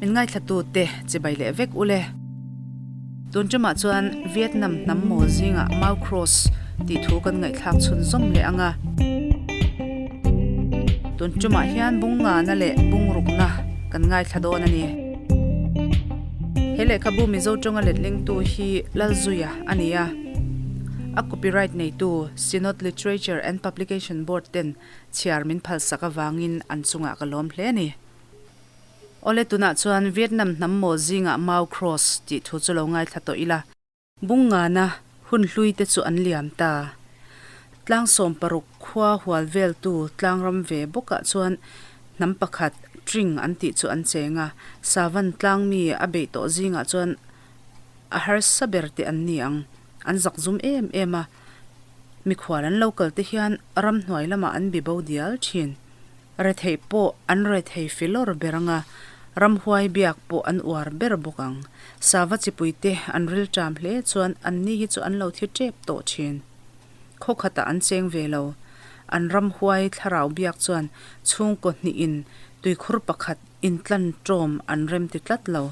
Min ngaithlatute chibai leh vek ule. Tun ṭumah chuan Vietnam hnam mawl zingah Mau Cross tih thu kan ngaihthlak chhunzawm leh ang a. Tun ṭumah hian bungngana leh bungrukna kan ngaithla dawn a ni. He lehkhabu Mizo ṭawnga letlingtu hi Lalzuia a ni a. A copyright neitu Synod Literature and Publication Board ten chhiar min phalsak avangin an chungah ka lawm hle a ni. Awle tunah chuan Vietnam hnam mawl zingah Mau Cross tih thu chu lo ngaithla tawh ila. Bungngana hun hlui te chu an liam ta. Tlang 16 khua hual veltu tlangram ve bawkah chuan hnam pakhat Tring an tih chu an cheng a, Savan tlang mi a beih tawh zingah chuan a harsa ber te an ni ang. An zak zum em em a, mikhual an lo kal te hian ramhnuai lamah an bi bo dial thin. Retheih pawh an rethei filawr ber ang a, ramhuai biak pawh an uar ber bawk ang. Sava chipuite an rilṭam hle chuan anni hi chu an lo thi ṭep tawh ṭhin. Khaw khatah an cheng ve lo. An ramhuai thlarau biak chuan chhungkaw hnihin tuikhur pakhat intlan ṭawm an rem ti tlat lo.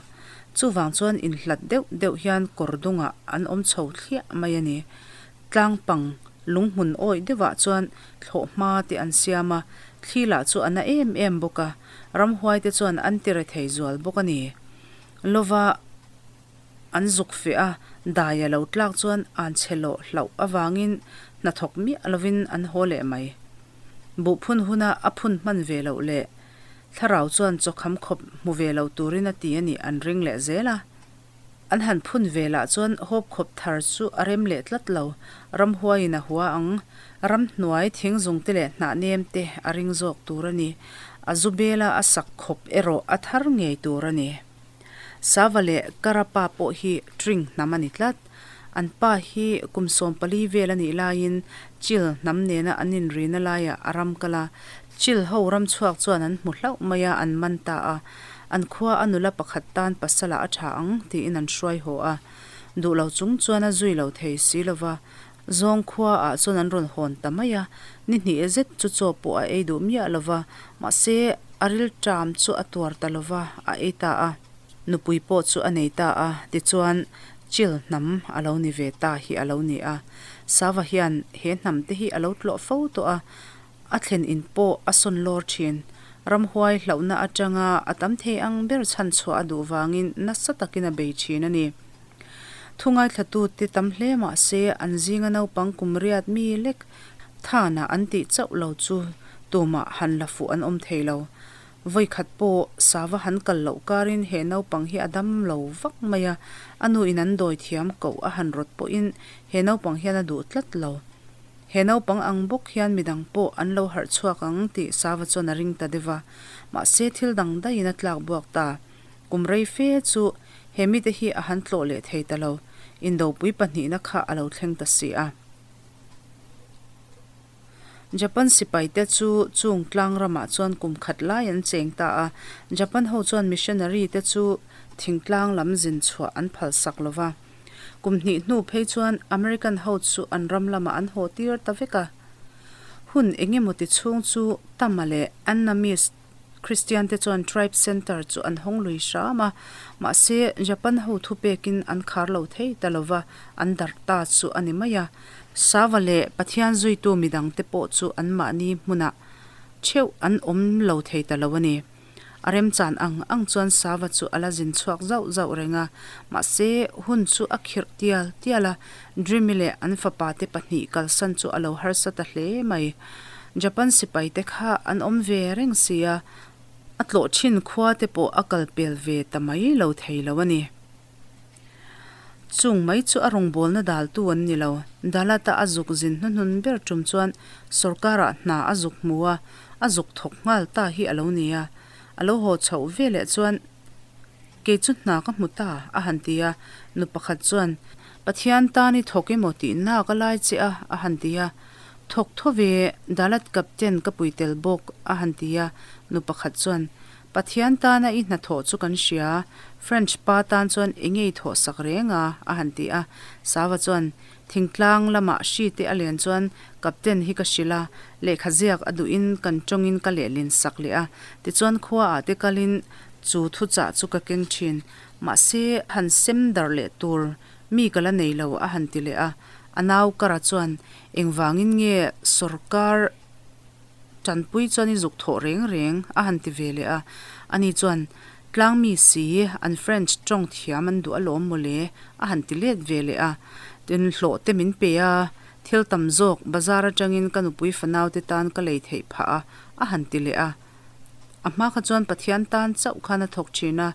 Chuvang chuan inhlat deuh deuh hian kawr dungah an awm chho thliah mai a ni. Tlang pang lunghmun awih deuhah chuan thlawh hma te an siam a, thli lah chu a na em em bawk a, ramhuai te chuan an ti rethei zual bawk a ni. Lova an zuk feh a, dai a lo tlak chuan an chhe lawh hlauh avangin hnathawk miah lovin an haw leh mai. Buh phun huna a phun hman ve loh leh thlarau chuan chawkham khawp hmu ve lo turin a ti a nih an ring leh zel a. An han phun ve lah chuan hawp khawp thar chu a rem leh tlat lo, ramhuaiin a hua ang. Ramhnuai thing zungte leh hnah nem te a ring zawk tur a ni. A zu bela a sak khawp erawh a thar ngei tur a ni. Sava leh Karapa pawh hi Tring hnam a ni tlat. An pa hi kum 14 vel a nih laiin Chil hnam nena an inrina laiah a ram kal a, Chil ho ram chhuak chuan an hmu hlauh mai a, an man ta a. An khua a nula pakhat tan pasalah a tha ang tiin an hruai haw a. Duh lo chung chuan a zui lo thei si lo va, zawng khua ah chuan an rawn hawn ta mai a. Ni hnih zet chu chaw pawh a ei duh miah lo va, mahse a rilṭam chu a tuar ta lo va, a ei ta a. Nupui pawh chu a nei ta a, tichuan Chil hnam a lo ni ve ta hi a lo ni a. Sava hian he hnam te hi a lo tlawh fo tawh a, a thlen in pawh a sawn lawr thin. Ramhuai hlauhna atanga a tam thei ang ber chhan chhuah a duh vangin nasa takin a bei thin a ni. Thu ngaithlatute tam hle mah se an zinga naupang kum riat mi lek thanah an tih chauh lo chu tumah han la fuh an awm thei lo. Vawikhat pawh sava han kal loh karin he naupang hi a dam lo vak mai a, a nu in an dawi thiam koh a han rawt pawhin he naupang hian a duh tlat lo. He naupang ang bawk hian midang pawh an lo harh chhuak ang tih sava chuan a ring ta deuh a, mahse thil dang daihin a tlak buak ta. Kum rei fe chu he mite hi a han tlawh leh thei ta lo, indopui pahnihna kha a lo thleng ta si a. Japan sipaite chu chung tlang ramah chuan kum khat lai an cheng ta a, Japan ho chuan missionary te chu thingtlang lam zin chhuah an phalsak lo va. Kum hnih hnu phei chuan American ho chu an ram lamah an haw tir ta vek a. Hun eng emaw ti chhung chu Tama leh Annamese Kristian te chuan Tribe Center chu an hawng lui hram a, mahse Japan ho thupekin an khar lo thei ta lo va, an darh ta chu a ni mai a. Sava leh Pathian zuitu midang te pawh chu anmahni hmunah theuh an awm lo thei ta lo a ni. A remchan ang ang chuan Sava chu a la zin chhuak zauh zauh reng a, mahse hun chu a khirh tial tial a, Dreamy leh an fapa te pahnih kalsan chu a lo harsa ta hle mai. Japan sipai te kha an awm ve reng si a, a tlawh thin khua te pawh a kal pel ve ta mai lo thei lo a ni. Chung mai chu a rawngbawlna daltu an ni lo. Dalat-a a zuk zin hnuhnun ber tum chuan sorkarah hna a zuk hmu a, a zuk thawk nghal ta hi a lo ni a. A lo haw chhoh ve leh chuan, Kei chu hna ka hmu ta, a han ti a. Nu pakhat chuan, Pathian tan i thawk emaw tih nak a lai che a, a han ti a. Thawk thaw ve, Dalat captain ka pui tel bawk, a han ti a. Nu pakhat chuan, Pathian tana i hnathawh chu kan hria, French pa tan chuan enge i thawh sak reng a? a han ti a. Sava chuan, Thingtlang lamah hri te a len chuan Captain hi ka hrilh a, lehkha ziak a duhin kan tawngin ka lehlin sak leh a. Tichuan khuaah te kalin Chu thuchah chu ka keng thin. Mahse, han sem darh leh tur mi ka la nei lo a han ti leh a. A nau Kara chuan, Engvangin nge sawrkar tanpui chuan i zuk thawh reng reng? a han ti ve leh a. Ani chuan, Tlang mi si, an French tawng thiam an duh alawm mawle a han ti let ve leh a. Tin, hlawh te min pe a, thil tam zawk bazar atangin ka nupui fanau te tan ka lei theih phah a, a han ti leh a. A hma kha chuan Pathian tan chauh khan a thawk thin a,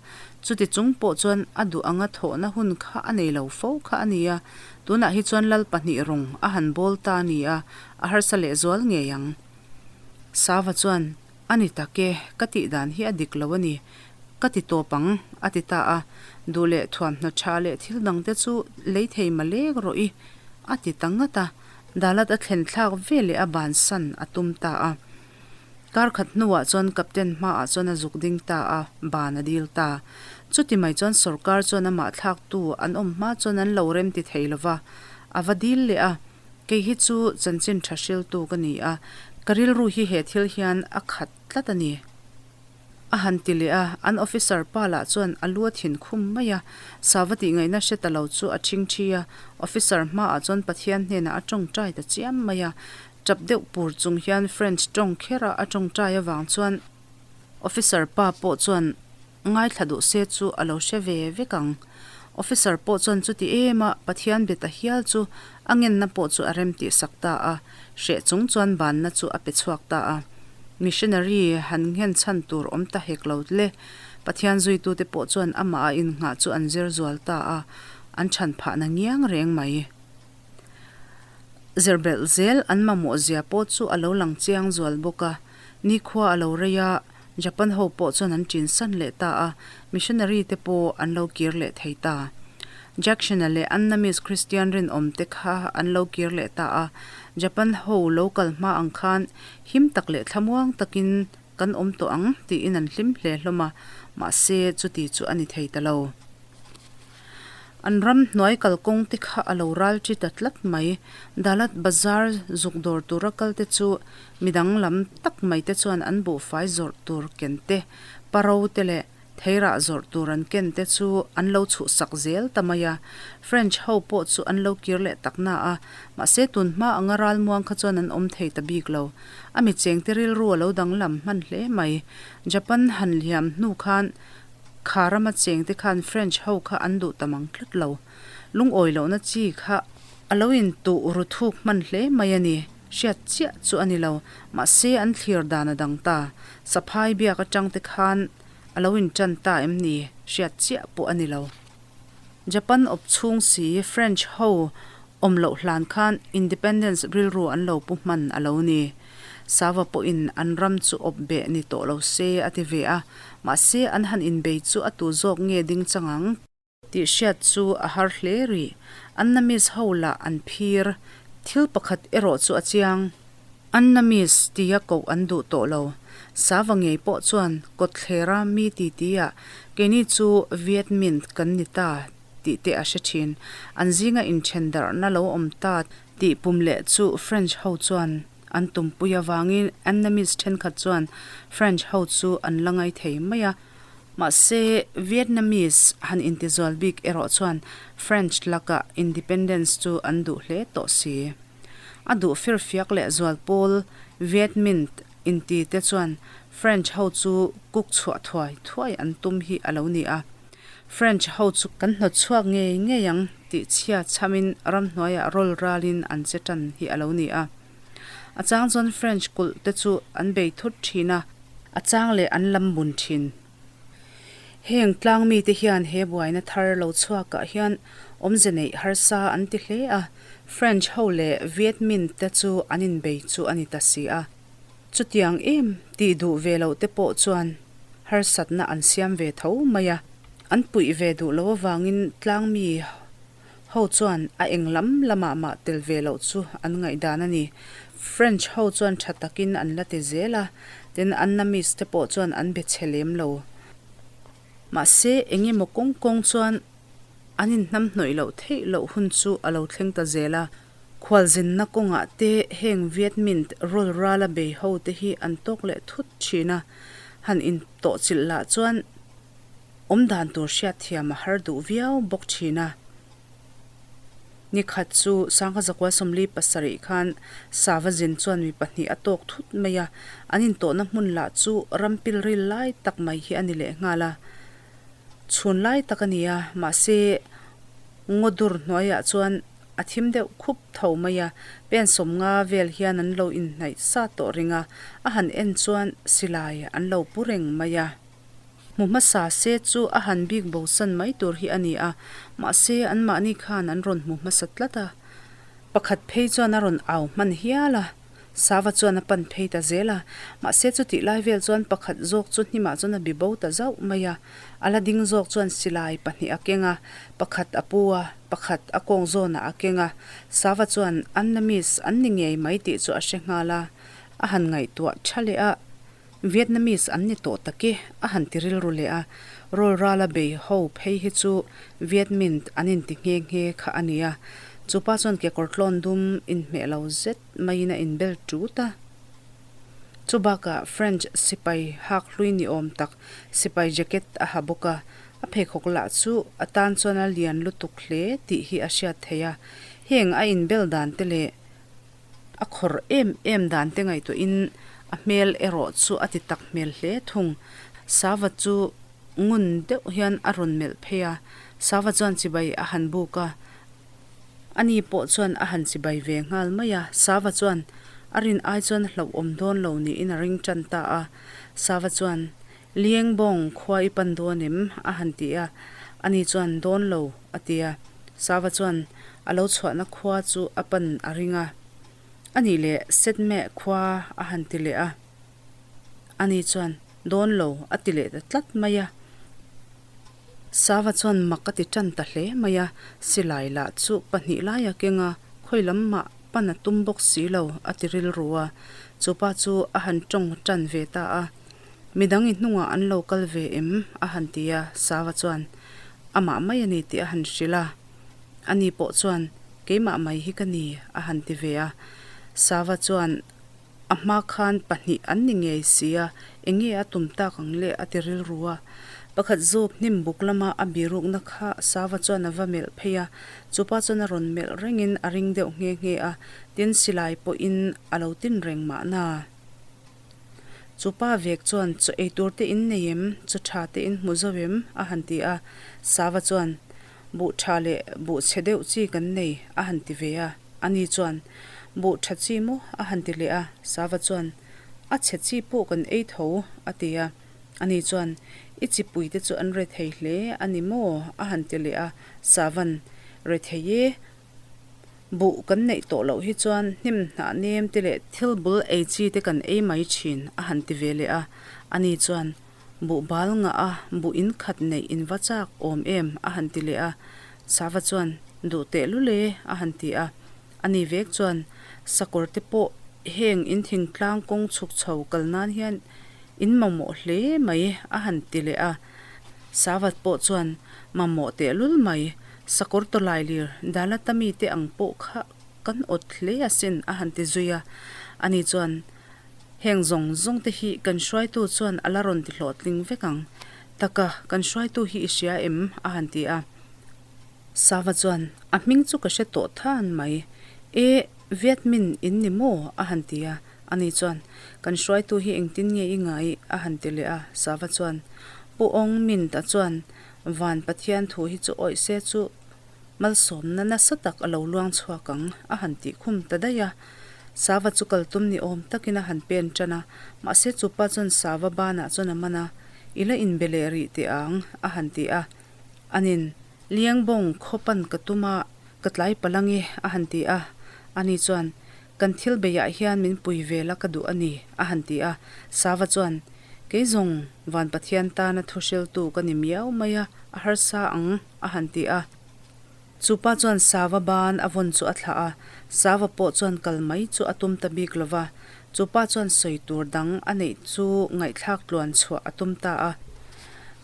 chuti chung pawh chuan a duh anga thawhna hun kha a nei lo fo kha a ni a, tunah hi chuan Lal pahnih rawng a han bawl ta a ni a, a harsa lehzual ngei ang. Sava chuan, A ni tak e, ka tih dan hi a dik lo a ni, ka ti tawp ang, a ti ta a, duh leh thuamhnaw tha leh thil dangte chu lei thei malek rawh i, a ti ta ngat a, Dalat a thlen thlak ve leh a bansan a tum ta a. Kar khat hnuah chuan Captain hmaah chuan a zuk ding ta a, ban a dil ta. Chuti mai chuan sorkar chuan amah thlaktu an awm hma chuan an lo rem ti thei lo va, a va dil leh a. Kei hi chu chanchin tha hriltu ka ni a, ka rilru hi he thil hian a khat tlat a ni. A han ti leh a, an officer pa lah chuan a lu a thin khum mai a, sava tih ngaihna hre ta lo chu a ṭhingṭhi a, officer hmaah chuan Pathian hnenah a ṭawngṭai ta chiam mai a, ṭap deuh pur chung hian French ṭawng kher a a ṭawngṭai avang chuan officer pa pawh chuan ngaithla duh se chu a lo hre ve vek ang. Officer pawh chuan chuti em a Pathian be ta hial chu a ngenna pawh chu a rem tih sak ta a, hreh chung chuan banna chu a pe chhuak ta a. Missionary han nghen chhan tur awm ta hek lo le. Pathian zuitute pawh chuan amah a innghah chu an zir zual ta a, an chhan phahna ngiang reng mai. Zir belh zel an mamawh zia pawh chu a lo lang chiang zual bawk a. Nikhua a lo rei a, Japan ho pawh chuan an ṭin san leh ta a, missionary te pawh an lo kir leh thei ta. Jackson-a leh Annamese Kristian rinawm te kha an lo kir leh ta a, Japan ho lo kal hma ang khan him tak leh thlamuang takin kan awm tawh ang tiin an hlim hle hlawm a, mahse chuti chu a ni thei ta lo. An ram hnuai kalkawng te kha a lo ral chi ta tlat mai. Dalat Bazar zuk dawr tura kal te chu midang lam tak mai te chuan an buhfai zawrh tur ken te, paro te leh theirah zawrh tur an ken te chu an lo chhuhsak zel ta mai a. French ho pawh chu an lo kir leh tak na a, mahse tun hma anga ralmuang kha chuan an awm thei ta bik lo. A mi chengte rilru a lo danglam hman hle mai. Japan han liam hnu khan Kha rama chengte khan French ho kha an duh ta mang tlat lo. Lungawi lohna chi kha a lo intuh ru thuk hman hle mai a ni. Hriat chiah chu a ni lo. Mahse an thlir dan a dang ta. Saphai biak atangte khan a lo intan ta em ni? Hriat chiah pawh a ni lo. Japan awp chhung si French ho awm loh hlan khan independence rilru an lo pu hman a lo ni. Sava pawhin an ram chu awp beh ni tawh lo se a ti ve a, mahse an han inbei chu a tu zawk nge ding chang ang tih hriat chu a har hle rih. Annamese ho lah an phir. Thil pakhat erawh chu a chiang. Annamese tia koh an duh tawh lo. Sava ngei pawh chuan kawtthlera mi titi-ah keini chu Viet Minh kan ni ta tih te a hre thin. An zinga inthen darhna lo awm ta tih pum leh chu French ho chuan an tumpui avangin Annamese thenkhat chuan French ho chu an la ngai thei mai a. Mahse, Vietnamese han intizual bik erawh chuan French lakah independence chu an duh hle tawh si. A duh firfiak leh zual pawl Viet Minh inti te chuan French ho chu kuk chhuah thuai thuai an tum hi a lo ni a. French ho chu kan hnawt chhuak ngei ngei ang tih chhia chhamin ramhnuaiah rawl ralin an che tan hi a lo ni a. A chang chuan French kulh te chu an bei thut thin a, a chang leh an lam bun thin. Heng tlang mite hian he buaina thar lo chhuakah hian awmze neih harsa an ti hle a, French ho leh Viet Minh te chu an inbei chu a ni ta si a. Chutiang em tih duh ve loh te pawh chuan harsatna an siam ve tho mai a, an puih ve duh loh avangin tlang mi ho chuan a eng lam lamah mah tel ve loh chu an ngaihdan a ni. French ho chuan tha takin an la ti zel a, tin Annamese te pawh chuan an be chhe lem lo. Mahse, eng emaw kawng kawng chuan an inhnamhnawih loh theih loh hun chu a lo thleng ta zel a. Khualzinna kawngah te heng Viet Minh rawl rala bei ho te hi an tawk leh thut thin a, han intawhchilh lah chuan. Awmdan tur hriatthiam a har duh viau bawk thin a. Ni khat chu Sangha Zakua 47 khan Sava zin chuan mi pahnih a tawk thut mai a, an intawhna hmun lah chu ram pilril lai tak mai hi a ni lehnghal a. Chhun lai tak a ni a, mahse ngaw dur hnuaiah chuan a thim deuh khup tho mai a, pen 50 vel hian an lo inhnaih sa tawh reng a, a han en chuan silai an lo pu reng mai a. Hmu hmasa se chu a han bik bosan mai tur hi a ni a, mahse anmahni khan an rawn hmu hmasa tlat a. Pakhat phei chuan a rawn au hman hial a, Sava chuan a pan phei ta zel a, mahse chutih lai vel chuan pakhat zawk chu hnimah chuan a bi bo ta zauh mai a. A la ding zawk chuan silai pahnih a keng a, pakhat a pu a, pakhat a kawng zawnah a keng a. Sava chuan Annamese an ni ngei mai tih chu a hre nghal a, a han ngaihtuah tha leh a. Vietnamese an ni tawh tak e, a han ti rilru leh a. Rawlrala bei ho phei hi chu Vietmint an inti nghe nghe kha a nia. Chupa chuan kekawr tlawn dum inhmeh lo zet maiin a inbel tut a. Chubakah French sipai hak hlui ni awm tak sipai jacket a ha bawk a. A pheikhawk lah chu a tan chuan a lian lutuk hle tih hi a hriat theih a. Heng a inbel dan te leh A khawr em em dan te ngaihtuahin a hmel erawh chu a ti tak hmel hle thung. Sava chu ngun deuh hian a rawn melh phei a, Sava chuan chibai a han buk a, ani pawh chuan a han chibai ve nghal mai a. Sava chuan a rin ai chuan hlauhawm dawn lo niin a ring tan ta a. Sava chuan, Lieng bawng khua i pan dawn em? a han ti a, ani chuan, Dawn lo, a ti a. Sava chuan a lo chhuahna khua chu a pan a ring a, A nih leh Setmeh khua a han ti leh a, ani chuan, Dawn lo, a ti leh ta tlat mai a. Sava chuan mak a ti tan ta hle mai a, silai lah chu pahnih lai a keng a, khawi lam mah pan a tum bawk si lo, a ti rilru a. Chupa chu a han tawng tan ve ta a. Midang i hnungah an lo kal ve em? a han ti a, Sava chuan, Amah mai a ni tih a han hrilh a. Ani pawh chuan, Keimah mai hi ka ni, a han ti ve a. Sava chuan, A hma khan pahnih an ni ngei si a, eng nge a tum tak ang le? a ti rilru a. Pakhat zawk hnim buk lama a birukna kha Sava chuan a va melh phei a, chupa chuan a rawn melh rengin a ring deuh nghe nghe a, tin silai pawhin a lo tin reng mahna. Chu pa vek chuan, Chaw ei tur te in nei em? Chaw tha te in hmu zo em? a han ti a. Sava chuan, Buh tha leh buh chhe deuh chi kan nei, a han ti ve a. Ani chuan, Buh tha chi maw? a han ti leh a. Sava chuan, A chhe chi pawh kan ei tho, a ti a. Ani chuan, I chipui te chu an rethei hle a ni maw? a han ti leh a. Savan, Rethei e, Buh kan neih tawh loh hi chuan hnim hnah nem te leh thil bul ei chi te kan ei mai thin, a han ti ve leh a. Ani chuan, Buh bal ngah a, buh in khat neih in va chak awm em? a han ti leh a. Sava chuan, Duh teh lul e, a han ti a. Ani vek chuan, Sakawr te pawh heng in thingtlang kawng chhuk chho kal nan hian in mamawh hle mai, a han ti leh a. Savat pawh chuan, Mamawh tehlul mai, sakawr tawlai lir Dalata mite ang pawh kha kan awt hle asin a han ti zui a. Ani chuan, Heng zawng zawng te hi kan hruaitu chuan a la rawn ti hlawhtling vek ang. Taka, kan hruaitu hi i hria em? a han ti a. Sava chuan, A hming chu ka hre tawh than mai. E, Vietmin in ni maw? a han ti a. Ani chuan, Kan hruaitu hi engtin nge i ngai? a han ti leh a. Sava chuan, Pu Ong Mint-a chuan Van Pathian thu hi chu awih se chu malsawmna nasa tak a lo luang chhuak ang, a han tih khum ta daih a. Sava chu kal tum ni awm takin a han pen tan a, mahse chupa chuan Sava banah chuan a man a, I la inbe leh rih teh ang, a han ti a. Anin, Liangbawng khaw pan ka tum a, ka tlai palang e, a han ti a. Ani chuan, Kan thil beiah hian min pui ve la ka duh a ni, a han ti a. Sava chuan, Kei zawng Van Pathian tana thu hriltu ka ni miau mai a, a harsa ang, a han ti a. Chu pa chuan Sava ban a vawn chu a thlah a, Sava pawh chuan kal mai chu a tum ta bik lo va. Chu pa chuan sawi tur dang a neih chu ngaihthlak tluan chhuah a tum ta a.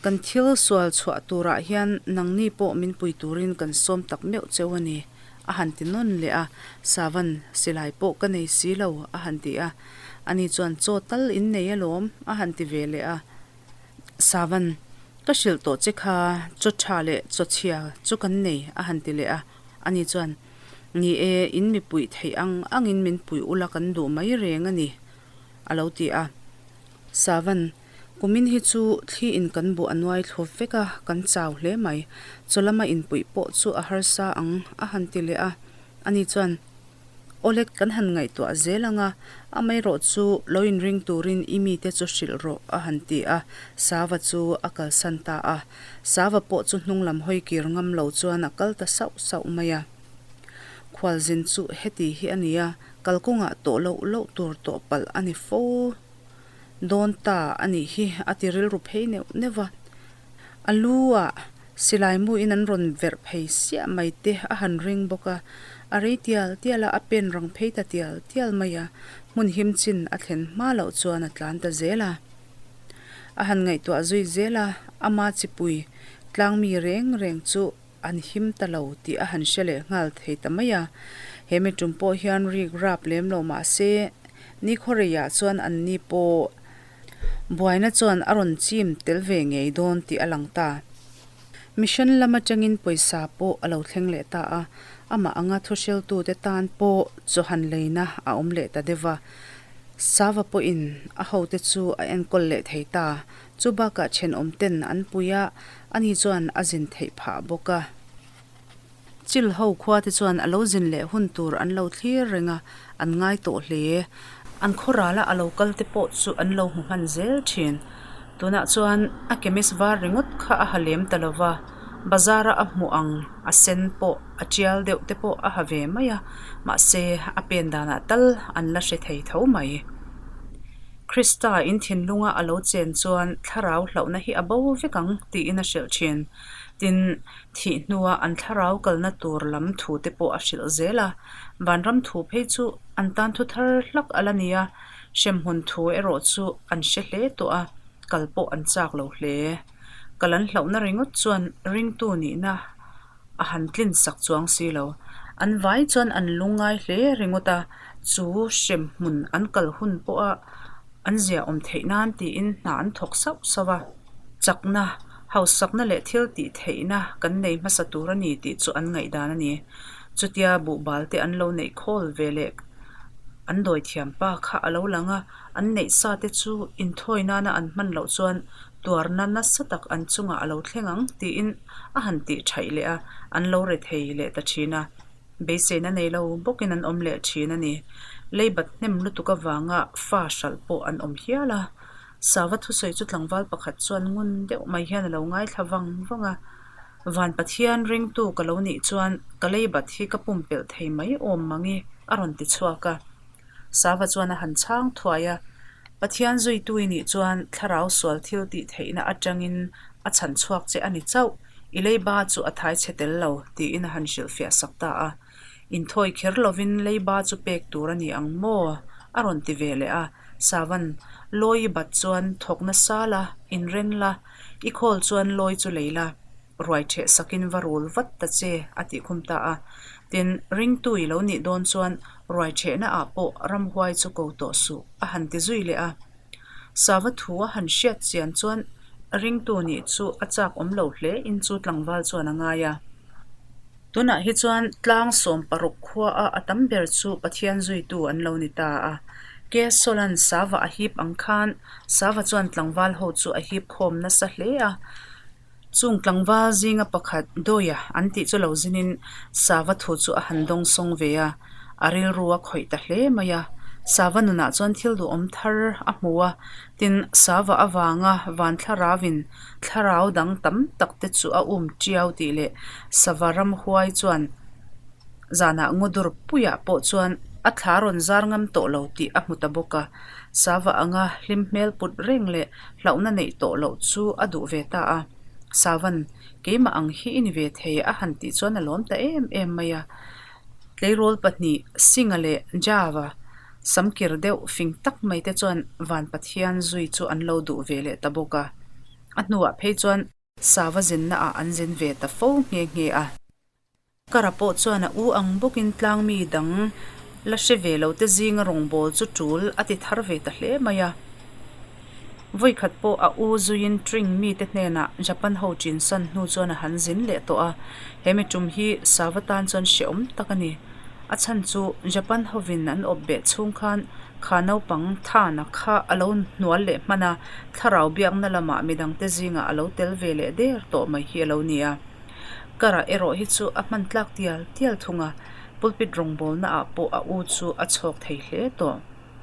Kan thil sual chhuah turah hian nangni pawh min pui turin kan sawm tak meuh cheu a ni, A han ti nawn leh a, Savan, silai pawh ka nei si lo, a han ti a. Ani chuan, Chaw tal in nei alawm, a han ti ve leh a. Savan, Ka hrilh tawh che kha, chaw tha leh chaw chhia chu kan nei, a han ti leh a. Ani chuan, Ni e, in mi puih theih ang angin min puih ula kan duh mai reng a ni, a lo ti a. Savan, Kumin hi chu thli in kan buh a nuai thlu vek a, kan chau hle mai. Chaw lama inpuih pawh chu a harsa ang, a han ti leh a. Ani chuan, Awle kan han ngaihtuah zel ang a, amaherawh chu lo inring turin i mite chu hrilh rawh a han ti a, Sava chu a kalsan ta a. Sava pawh chu hnung lam hawi kir ngam lo chuan a kal ta sauh sauh mai a. Khualzin chu heti hi a ni a, kalkawngah tawh loh loh tur tawh palh a ni fo dawn ta a nih hi a ti rilru phei neuh neuh va. A lu ah silai mu in an rawn verh phei siah mai te a han ring bawk a, a rei tial tial a, a pen rang phei ta tial tial mai a, hmun him chin a thlen hma loh chuan a tlan ta zel a. A han ngaihtuah zui zel a, ama chipui tlang mi reng reng chu an him ta lo tih a han hre leh nghal thei ta mai a. He mi tum pawh hian rik rap lem lo mah se, Nikhawreiah chuan an ni pawh Buaina chuan a rawn chim tel ve ngei dawn tih a lang ta. Mission lam atangin pawisa pawh a lo thleng leh ta a, amah anga thuhriltute tan pawh chawhan leina a awm leh ta deuh va. Sava pawhin a hote chu a enkawl leh thei ta. Chu bakah thenawmten an pui a, ani chuan a zin theih phah bawk a. Chil ho khua te chuan a lo zin leh hun tur an lo thlir reng a, an ngai tawh hle. An khaw rala a lo kal te pawh chu an lo hmu hman zel thin. Tunah chuan a kemis var ringawt kha a ha lem ta lo va, bazar a a hmuh ang a sen pawh a tial deuh te pawh a ha ve mai a, mahse a pen danah tal an la hre thei tho mai. Krista in thinlunga a lo chen chuan thlarau hlauhna hi a bo vek ang tiin a hrilh thin. Tin, Thih hnua an thlarau kalna tur lam thu te pawh a hrilh zel a, vanram thu phei chu an tan thu thar hlak a la ni a, hremhmun thu erawh chu an hre hle tawh a, kal pawh an chak lo hle. Kal an hlauhna ringawt chuan ringtu nihna a han tlin sak chuang si lo. An vai chuan an lungngai hle ringawt a, chu hremhmun an kal hun pawha an ziahawm theih nan tiin hna an thawk sauh sauh a. Chakna, hausakna leh thil tih theihna kan nei hmasa tur a ni tih chu an ngaihdan a ni. Chutia buhbal te an lo neih khawl ve leh an dawi thiam pa kha a lo lang a, an neih sa te chu inthawi nana an hman loh chuan tuarna nasa tak an chungah a lo thleng ang tiin a han tih thaih leh a, an lo re thei leh ta thin a. Beiseina nei lo bawkin an awm leh thin a ni. Leibat hnem lutuk avanga fa hralh pawh an awm hial a. Sava thusawi chu tlangval pakhat chuan ngun deuh mai hian a lo ngaithla vang vang a, Van Pathian ringtu ka lo nih chuan ka leibat hi ka pumpelh thei mai awm mangi a rawn ti chhuak a. Sava chuan a han chhang thuai a, Pathian zuitu i nih chuan thlarau sual thil tih theihna atangin a chhan chhuak che a ni chauh, i leiba chu a thai chhe tel lo, tiin a han hrilhfiah sak ta a. Inthawi kher lovin leiba chu pek tur a ni ang maw? a rawn ti ve leh a. Savan, Lawi i bat chuan thawk nasa la, inren la, i khawl chuan lawi chu lei la, ruai ṭheh sakin va rul vat ta che, a tih khum ta a. Tin, ringtu i lo nih dawn chuan ruai ṭhehna ah pawh ramhuai chu ko tawh suh, a han ti zui leh a. Sava thu a han hriat chian chuan ringtu nih chu a chak awm lo hle in chu tlangval chuan a ngai a. Tunah hi chuan tlang 16 khua a a tam ber chu Pathian zuitu an lo ni ta a. Ke Sawlan Sava a hip ang khan Sava chuan tlangval ho chu a hip khawm nasa hle a. Chung tlangval zinga pakhat Dawia an tih chu lo zinin Sava thu chu a han dawng sawng ve a, a rilru a khawih ta hle mai a. Sava nunah chuan thil duhawm thar a hmu a, tin Sava avanga van thlaravin thlarau dang tam tak te chu a um tiau tih leh Sava ramhuai chuan zanah ngawdur puiah pawh chuan a thla rawn zar ngam tawh lo tih a hmu ta bawk a. Sava anga hlim hmel put reng leh hlauhna neih tawh loh chu a duh ve ta a. Savan, keimah ang hi i ni ve thei a han tih chuan a lawm ta em em mai a. Tleirawl pahnih, Singha leh Java, samkir deuh fing tak mai te chuan Van Pathian zui chu an lo duh ve leh ta bawk a. A hnuah phei chuan Sava zinna ah an zin ve ta fo nghe nghe a. Kara pawh chuan a u ang bawkin tlangmi dang la hre ve lo te zinga rawngbâwl chu ṭul a ti thar ve ta hle mai a. Vawikhat pawh a u zuiin Tring mite hnenah Japan ho chinsan hnu chuan a han zin leh tawh a, he mi tum hi Sava tan chuan hrehawm tak a ni. A chhan chu Japan hovin an awp beh chhung khan kha naupang Thana kha a lo hnual leh hman a, thlarau biakna lamah midangte zingah a lo tel ve leh der tawh mai hi a lo ni a. Kara erawh hi chu a hman tlak tial tial thung a, pulpit rawngbawlna ah pawh a u chu a chhawk thei hle tawh.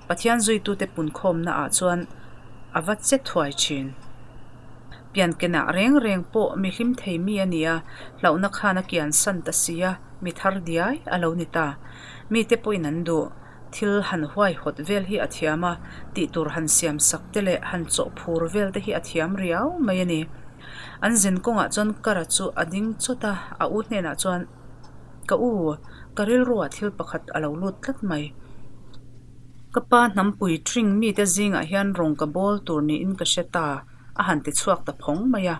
Pathian zuitute punkhawmna ah chuan a va che thuai thin. Piankenah reng reng pawh mi hlim thei mi a ni a, hlauhna khan a kian san ta si a, mi thar diai a lo ni ta. Mite pawhin an duh. Thil han huaihawt vel hi a thiam a, tih tur han siam sak te leh han chawh phur vel te hi a thiam riau mai a ni. An zin kawngah chuan Kara chu a ding chawt a, a u hnenah chuan, Ka u, ka rilruah thil pakhat a lo lut tlat mai. Ka pa hnampui ṭhing mite zingah hian rawng ka bawl tur niin ka hre ta, a han ti chhuak ta phawng mai a.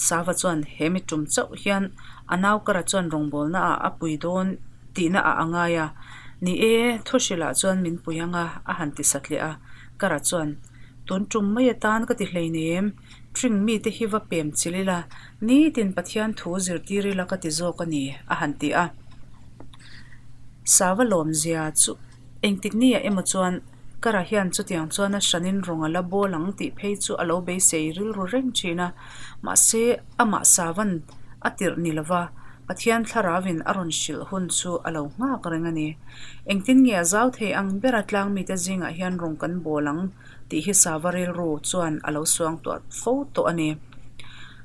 Sava chuan he mi ṭum chauh hian a nau Kara chuan rawngbawlna ah a pui dawn tihna ah a ngai a. Ni e, thu hrilhah chuan min pui ang a, a han ti satliah a. Kara chuan, Tun ṭum mai atan ka ti hleinem, ṭhing mite hi va pem chilh ila, nitin Pathian thu zirtir ila ka ti zawk a ni, a han ti a. Sava lawmzia chu Engtik nia emaw chuan Kara hian chutiang chuan a hranin rawng a la bawl ang tih phei chu a lo beisei rilru reng thin a, mahse amah Savan a tirh ni lova Pathian thlarauin a rawn hrilh hun chu a lo nghak reng a ni. Engtin nge a zau thei ang bera tlang mite zingah hian rawng kan bawl ang tih hi Sava rilru chuan a lo suangtuah fo tawh a ni.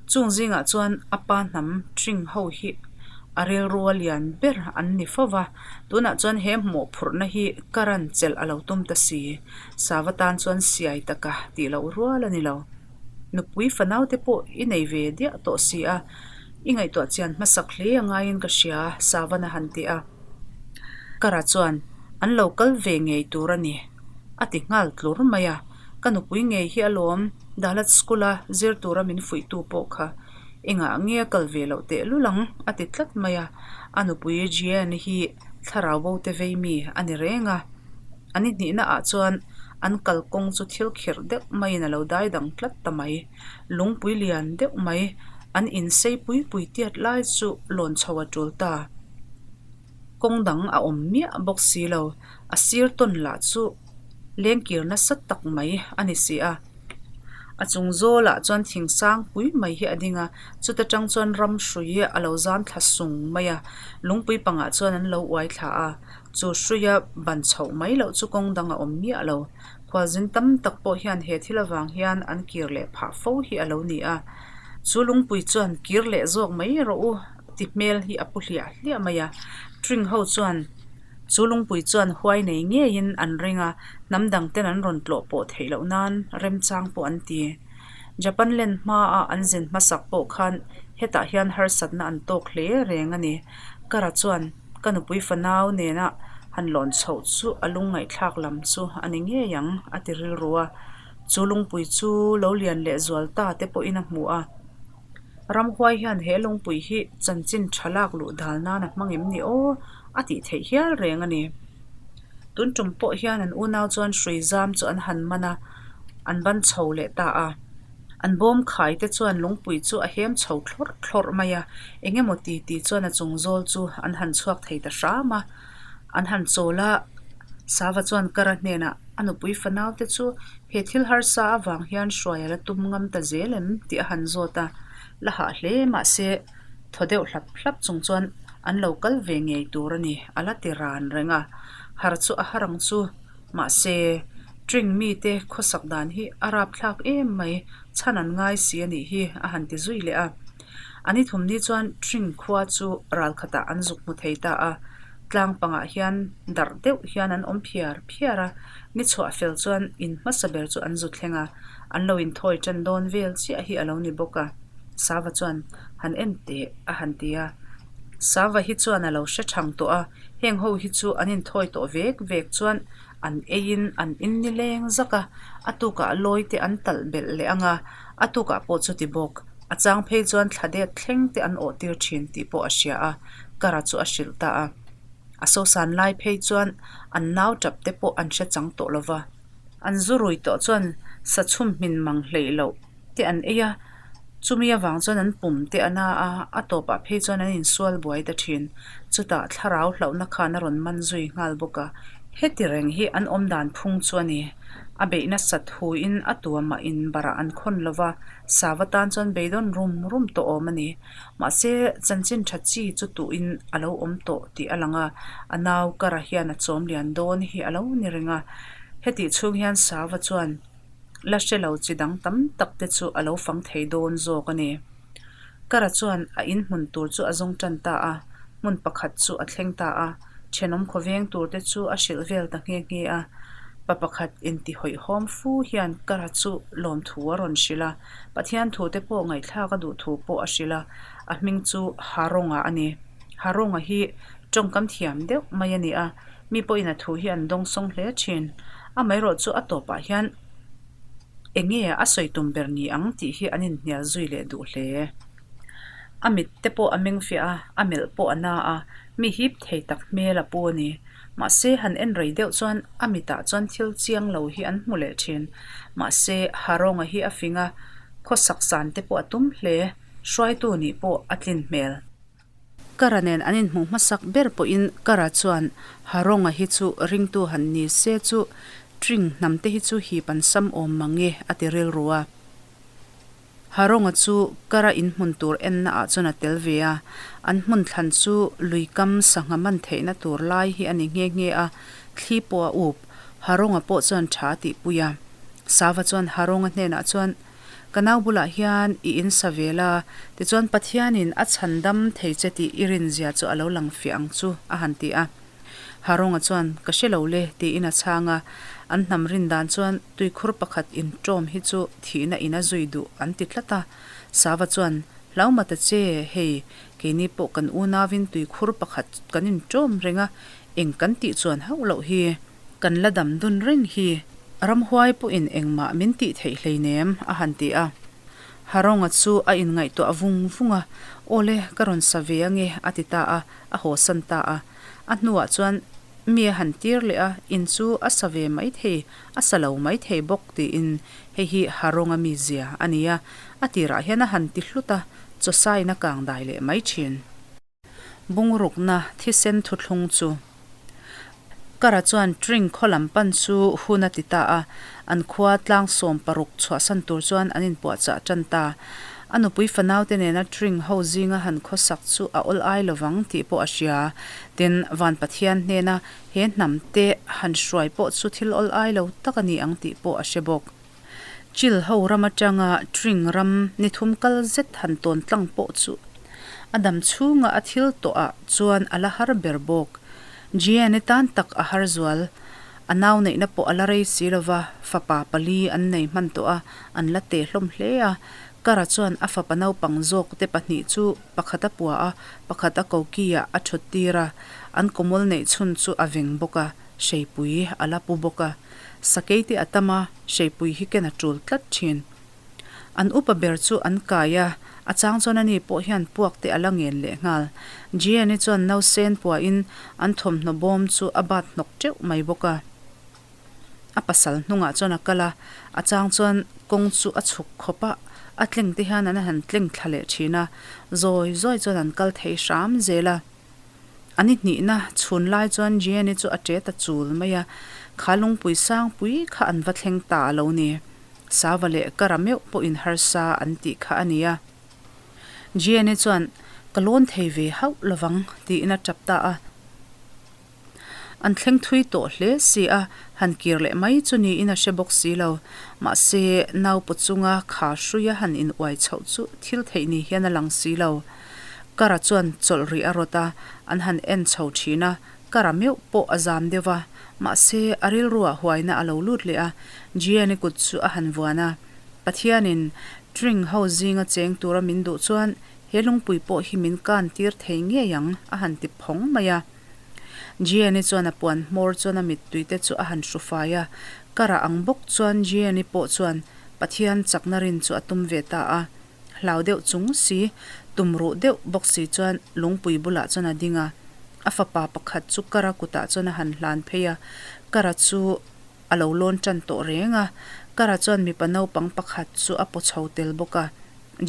Chung zingah chuan a pa hnam ṭhing ho hi a rilrua lian ber an ni fo va, tunah chuan he mawhphurhna hi ka ran chelh a lo tum ta si. Sava tan chuan siai taka tih loh rual a ni lo. Nupui fanau te pawh i nei ve diah tawh si a, i ngaihtuah chian hmasak hle a ngaiin ka hria, Savan a han ti a. Kara chuan an lo kal ve ngei tur a ni, a ti nghal tlur mai a. Ka nupui ngei hi alawm, Dalat School-a zir tura min fuihtu pawh kha engah nge a kal ve loh tehlul ang a ti tlat mai a, a nupui Jeanne hi thlarau bo te vei mi a ni reng a. A ni hnihna ah chuan an kal kawng chu thil khirh deuh maiin a lo dai dang tlat ta mai. Lungpui lian deuh mai an insei pui pui tiat lai chu lawn chho a tul ta. Kawng dang a awm miah bawk si lo, a sir tawn lah chu lengkir nasa tak mai a ni si a. A chung zawlah chuan thing sang pui mai hi a ding a, chuta tang chuan ram hrui a lo zam thla sung mai a, lungpui pangah chuan an lo uai thla a, chu hruia ban chhoh mai loh chu kawng dang a awm miah lo. Khualzin tam tak pawh hian he thil avang hian an kir leh phah fo hi a lo ni a, chu lungpui chuan kir leh zawk mai rawh u ti hmel hi a pu hliah hliah mai a, Tring ho chuan chu lungpui chuan huai nei ngeiin an ring a, hnam dang ten an rawn tlawh pawh theih loh nan remchang pawh an ti. Japan len hmaa an zin hmasak pawh khan hetah hian harsatna an tawk hle reng a ni. Kara chuan ka nupui fanau nena han lawn chhoh chu a lungngaihthlak lam chu a ni ngei ang a ti rilru a, chu lungpui chu lo lian leh zual ta te pawhin a hmu a. Ramhuai hian he lungpui hi chanchin tha lak luh dal nan a hmang em ni aw a tih theih hial reng a ni. Tun tum pawh hian an unau chuan hrui zam chu an han man a, an ban chho leh ta a. An bawm khai te chuan lungpui chu a hem chho thlawrh thlawrh mai a, eng emaw ti ti chuan a chung zawl chu an han chhuak thei ta hram a. An han chawl a, Sava chuan Kara hnenah a nupui fanau te chu He thil harsa avang hian hruai a la tum ngam ta zel em tih a han zawt a, la hah hle mahse thaw deuh hlap hlap chung chuan an lo kal ve ngei tur a ni a la ti ran reng a, har chu a har ang chu mahse Tring mite khawsak dan hi a rapthlak em mai chhan an ngai si a nih hi a han ti zui leh a. A ni thum ni chuan Tring khua chu ral khatah an zuk hmu thei ta a, tlang pangah hian darh deuh hian an awm phiar phiar a, Ni chhuah fel chuan in hmasa ber chu an zu thleng a, an lo inthawi tan dawn vel chiah hi a lo ni bawk a. Sava chuan, Han en teh, a han ti a. Sava hi chuan a lo hre thang tawh a, heng ho hi chu an inthawi tawh vek vek chuan an eiin an in ni leng zak a, a tukah lawi te an talh belh leh ang a, a tukah pawh chuti bawk. A chang phei chuan thla det thleng te an awh tir thin tih pawh a hria a, Kara chu a hrilh ta a. A sosan lai phei chuan an nau tap te pawh an hre chang tawh lo va. An zu rui tawh chuan Sa chhum hmin mang hleih loh te an ei a, chumi avang chuan an pum te a na a, a tawpah phei chuan an insual buai ta thin. Chutah thlarau hlauhna khan a rawn man zui nghal bawk a. Heti reng hi an awm dan phung chu a ni. A beih nasat huin a tuamah in barah an khawn lo va, sava tan chuan beidawn rum rum tawh awm a ni. Mahse, chanchin tha chi chu tuhin a lo awm tawh tih a lang a, a nau kara hian a chawm lian dawn hi a lo ni reng a. Hetih chhung hian Sava chuan la hre lo chi dang tam tak te chu a lo fang thei dawn zawk a ni. Kara chuan a in hmun tur chu a zawng tan ta a, hmun pakhat chu a thleng ta a, thenawm khawveng tur te chu a hrilh vel ta nghe nghe a. Pa pakhat intihawihawm fu hian Kara chu lawmthu a rawn hrilh a, Pathian thu te pawh ngaihthlak a duh thu pawh a hrilh a, a hming chu Haronga a ni. Haronga hi tawngkam thiam deuh mai a ni a, mi pawhin a thu hi an dawngsawng hle thin. Amaherawh chu a tawpah hian eng nge a sawi tum ber ni ang tih hi an inhnial zui leh duh hle. A mit te pawh a meng fiah a, a melh pawh a na a, mi hip thei tak hmel a pu a ni. Mahse, han en rei deuh chuan a mitah chuan thil chiang lo hi an hmu leh thin. Mahse, Haronga hi a fing a, khawsak san te pawh a tum hle, hruaitu nih pawh a tlin hmel. Kara nen an inhmuh hmasak ber pawhin Kara chuan Haronga hi chu ringtu han ni se chu Tring hnam te hi chu hip an sam awm mang e a ti rilru a. Haronga chu Kara inhmun tur enna ah chuan a tel ve a, an hmun thlan chu lui kam sangha man theihna tur lai hi a ni nghe nghe a, thli pawh a up. Haronga pawh chuan tha a tihpui a. Sava chuan Haronga hnenah chuan, Ka nau bulah hian i in sa ve la, tichuan Pathianin a chhan dam thei che tih i rinzia chu a lo lang fiah ang chu, a han ti a. Haronga chuan, Ka hre lo le, tiin a chhang a. An hnam rin dan chuan tuikhur pakhat inṭawm hi chu thihna in a zui duh an ti tlat a. Sava chuan, Hlauma ta che, hei, keini pawh kan unauin tuikhur pakhat kan inṭawm reng a, eng kan tih chuan hauh loh hi. Kan la dam dun reng hi. Ramhuai pawhin engmah min tih theih hleinem, a han ti a. Haronga chu a inngaihtuah vung vung a, Aw le, ka rawn sa ve ange, a ti ta a, a hawsan ta a. A hnuah chuan mi a han tir leh a, in chu a sa ve mai thei, a sa lo mai thei bawk tiin hei hi Haronga mizia a ni a, a tirah hian a han ti hlut a, chawsain a kang dai leh mai thin. Bungrukna thisen thuthlung chu. Kara chuan Tring khaw lam pan chu hun a ti ta a, an khua tlang 16 chhuahsan tur chuan an inpuahchah tan ta. A nupui fanaute nena Tring ho zinga han khawsak chu a awl ai lovang tih pawh a hria. Tin, Van Pathian hnena he hnam te han hruai pawh chu thil awl ai lo tak a ni ang tih pawh a hre bawk. Chil ho ram atanga Tring ram ni thum kal zet han tawn tlang pawh chu a dam chhunga a thil tawhah chuan a la har ber bawk. Jeanne tan tak a har zual. A nau neihna pawh a la rei si lo va, fapa pali an nei hman tawh a, an la teh hlawm hle a. Kara chuan a fapa naupang zawk te pahnih chu pakhat a pua a, pakhat a koki-ah a thut tir a, an kawmawl neih chhun chu a veng bawk a, hreipui a la pu bawk a. Sakei te a tam a, hreipui hi ken a tul tlat thin. An upa ber chu an kai a, a chang chuan ani pawh hian puak te a la ngen leh nghal. Jeanne chuan nausen puahin an thawmhnaw bawm chu a bat hnawk teuh mai bawk a. A pasal hnungah chuan a kal a, a chang chuan kawng chu a chhuk khawp a, a tleng te hian an han tleng thla leh thin a, zawi zawi chuan an kal thei hram zel a. A ni hnihna chhun lai chuan Jeanne chu a ṭe ta chul mai a, kha lungpui sangpui kha an va thleng ta a lo ni. Sava leh Kara meuh pawhin harsa an tih kha a ni a. Jeanne chuan, Ka lawn thei ve hauh lovang, tiin a tap ta a. An thleng thui tawh hle si a, han kir leh mai chu niin a hre bawk si lo. Mahse, naupaw chunga kha hruia han in uai chhoh chu thil theih ni hian a lang si lo. Kara chuan chawlh rih a rawt a, an han en chho thin a, Kara meuh pawh a zam deuh va. Mahse, a rilruah huaina a lo lut leh a, Gianni kut chu a han vuan a. Pathianin Tring ho zinga cheng tura min duh chuan he lungpui pawh hi min kan tir thei ngei ang, a han ti phawng mai a. Gianni chuan a puan hmawr chuan a mittui te chu a han hru fai a. Kara ang bawk chuan Gianni pawh chuan Pathian chakna rin chu a tum ve ta a. Hlau deuh chung si, tum ruh deuh bawk si chuan lungpui bulah chuan a ding a. A fapa pakhat chu Kara kutah chuan a han hlan phei a, Kara chu a lo lawn tan tawh reng a. Kara chuan mipa naupang pakhat chu a paw chho tel bawk a.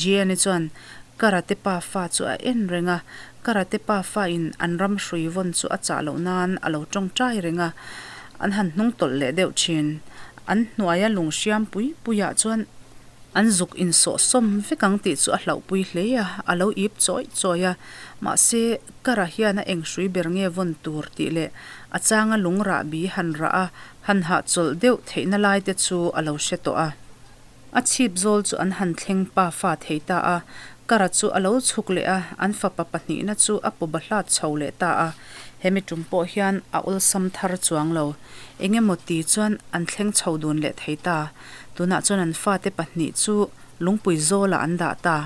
Gianni chuan Karate pa fa chu a en reng a, Karate pa fa in an ram hrui vawn chu a chah loh nan a lo tawngtai reng a, an han hnung tawlh leh deuh thin. An hnuaia lung hriam pui puiah chuan an zuk insawh sawm vek ang tih chu a hlauhpui hle a, a lo ip chawih chawih a. Mahse, Kara hian a eng hrui ber nge vawn tur tih leh a changa lung rahbi han rah a, han hahchawlh deuh theihna lai te chu a lo hre tawh a. A chhip zawl chu an han thleng pa fa thei ta a, Kara chu a lo chhuk leh a, an fapa pahnihna chu a pawba hlat chho leh ta a. Hemi tum pawh hian a awlsam thar chuang lo. Eng emaw ti chuan an thleng chho dun leh thei ta. Tunah chuan an fate pahnih chu lungpui zawlah an dah ta.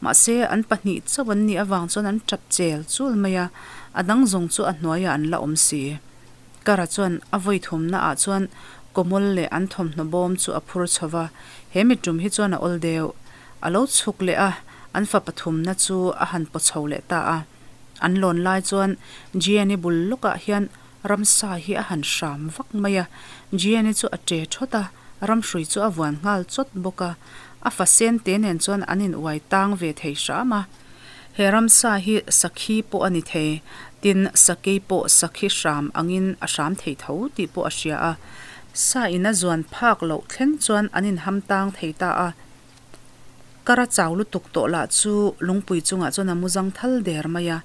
Mahse, an pahnih chauh an nih avang chuan an tap chel chul mai a, a dang zawng chu a hnuaiah an la awm si. Kara chuan a vawi thumna ah chuan kawmawl leh an thawmhnaw bawm chu a phur chho va, he mi tum hi chuan a awl deuh. A lo chhuk leh a, an fa pathumna chu a han paw chho leh ta a. An lawn lai chuan Gianni bul lawkah hian ramsa hi a han hram vak mai a, Gianni chu a ṭe ṭhawt a, ramhrui chu a vuan nghal chawt bawk a. A fa sen te nen chuan an in uai tang ve thei hram a. He ramsa hi sakhi pawh a ni thei, tin sakei pawh sakhi hram angin a hram thei tho tih pawh a hria a. Sa in a zuan phak loh thleng chuan an inham tang thei ta a. Kar a chau lutuk tawh lah chu lungpui chungah chuan a mu zang thal der mai a,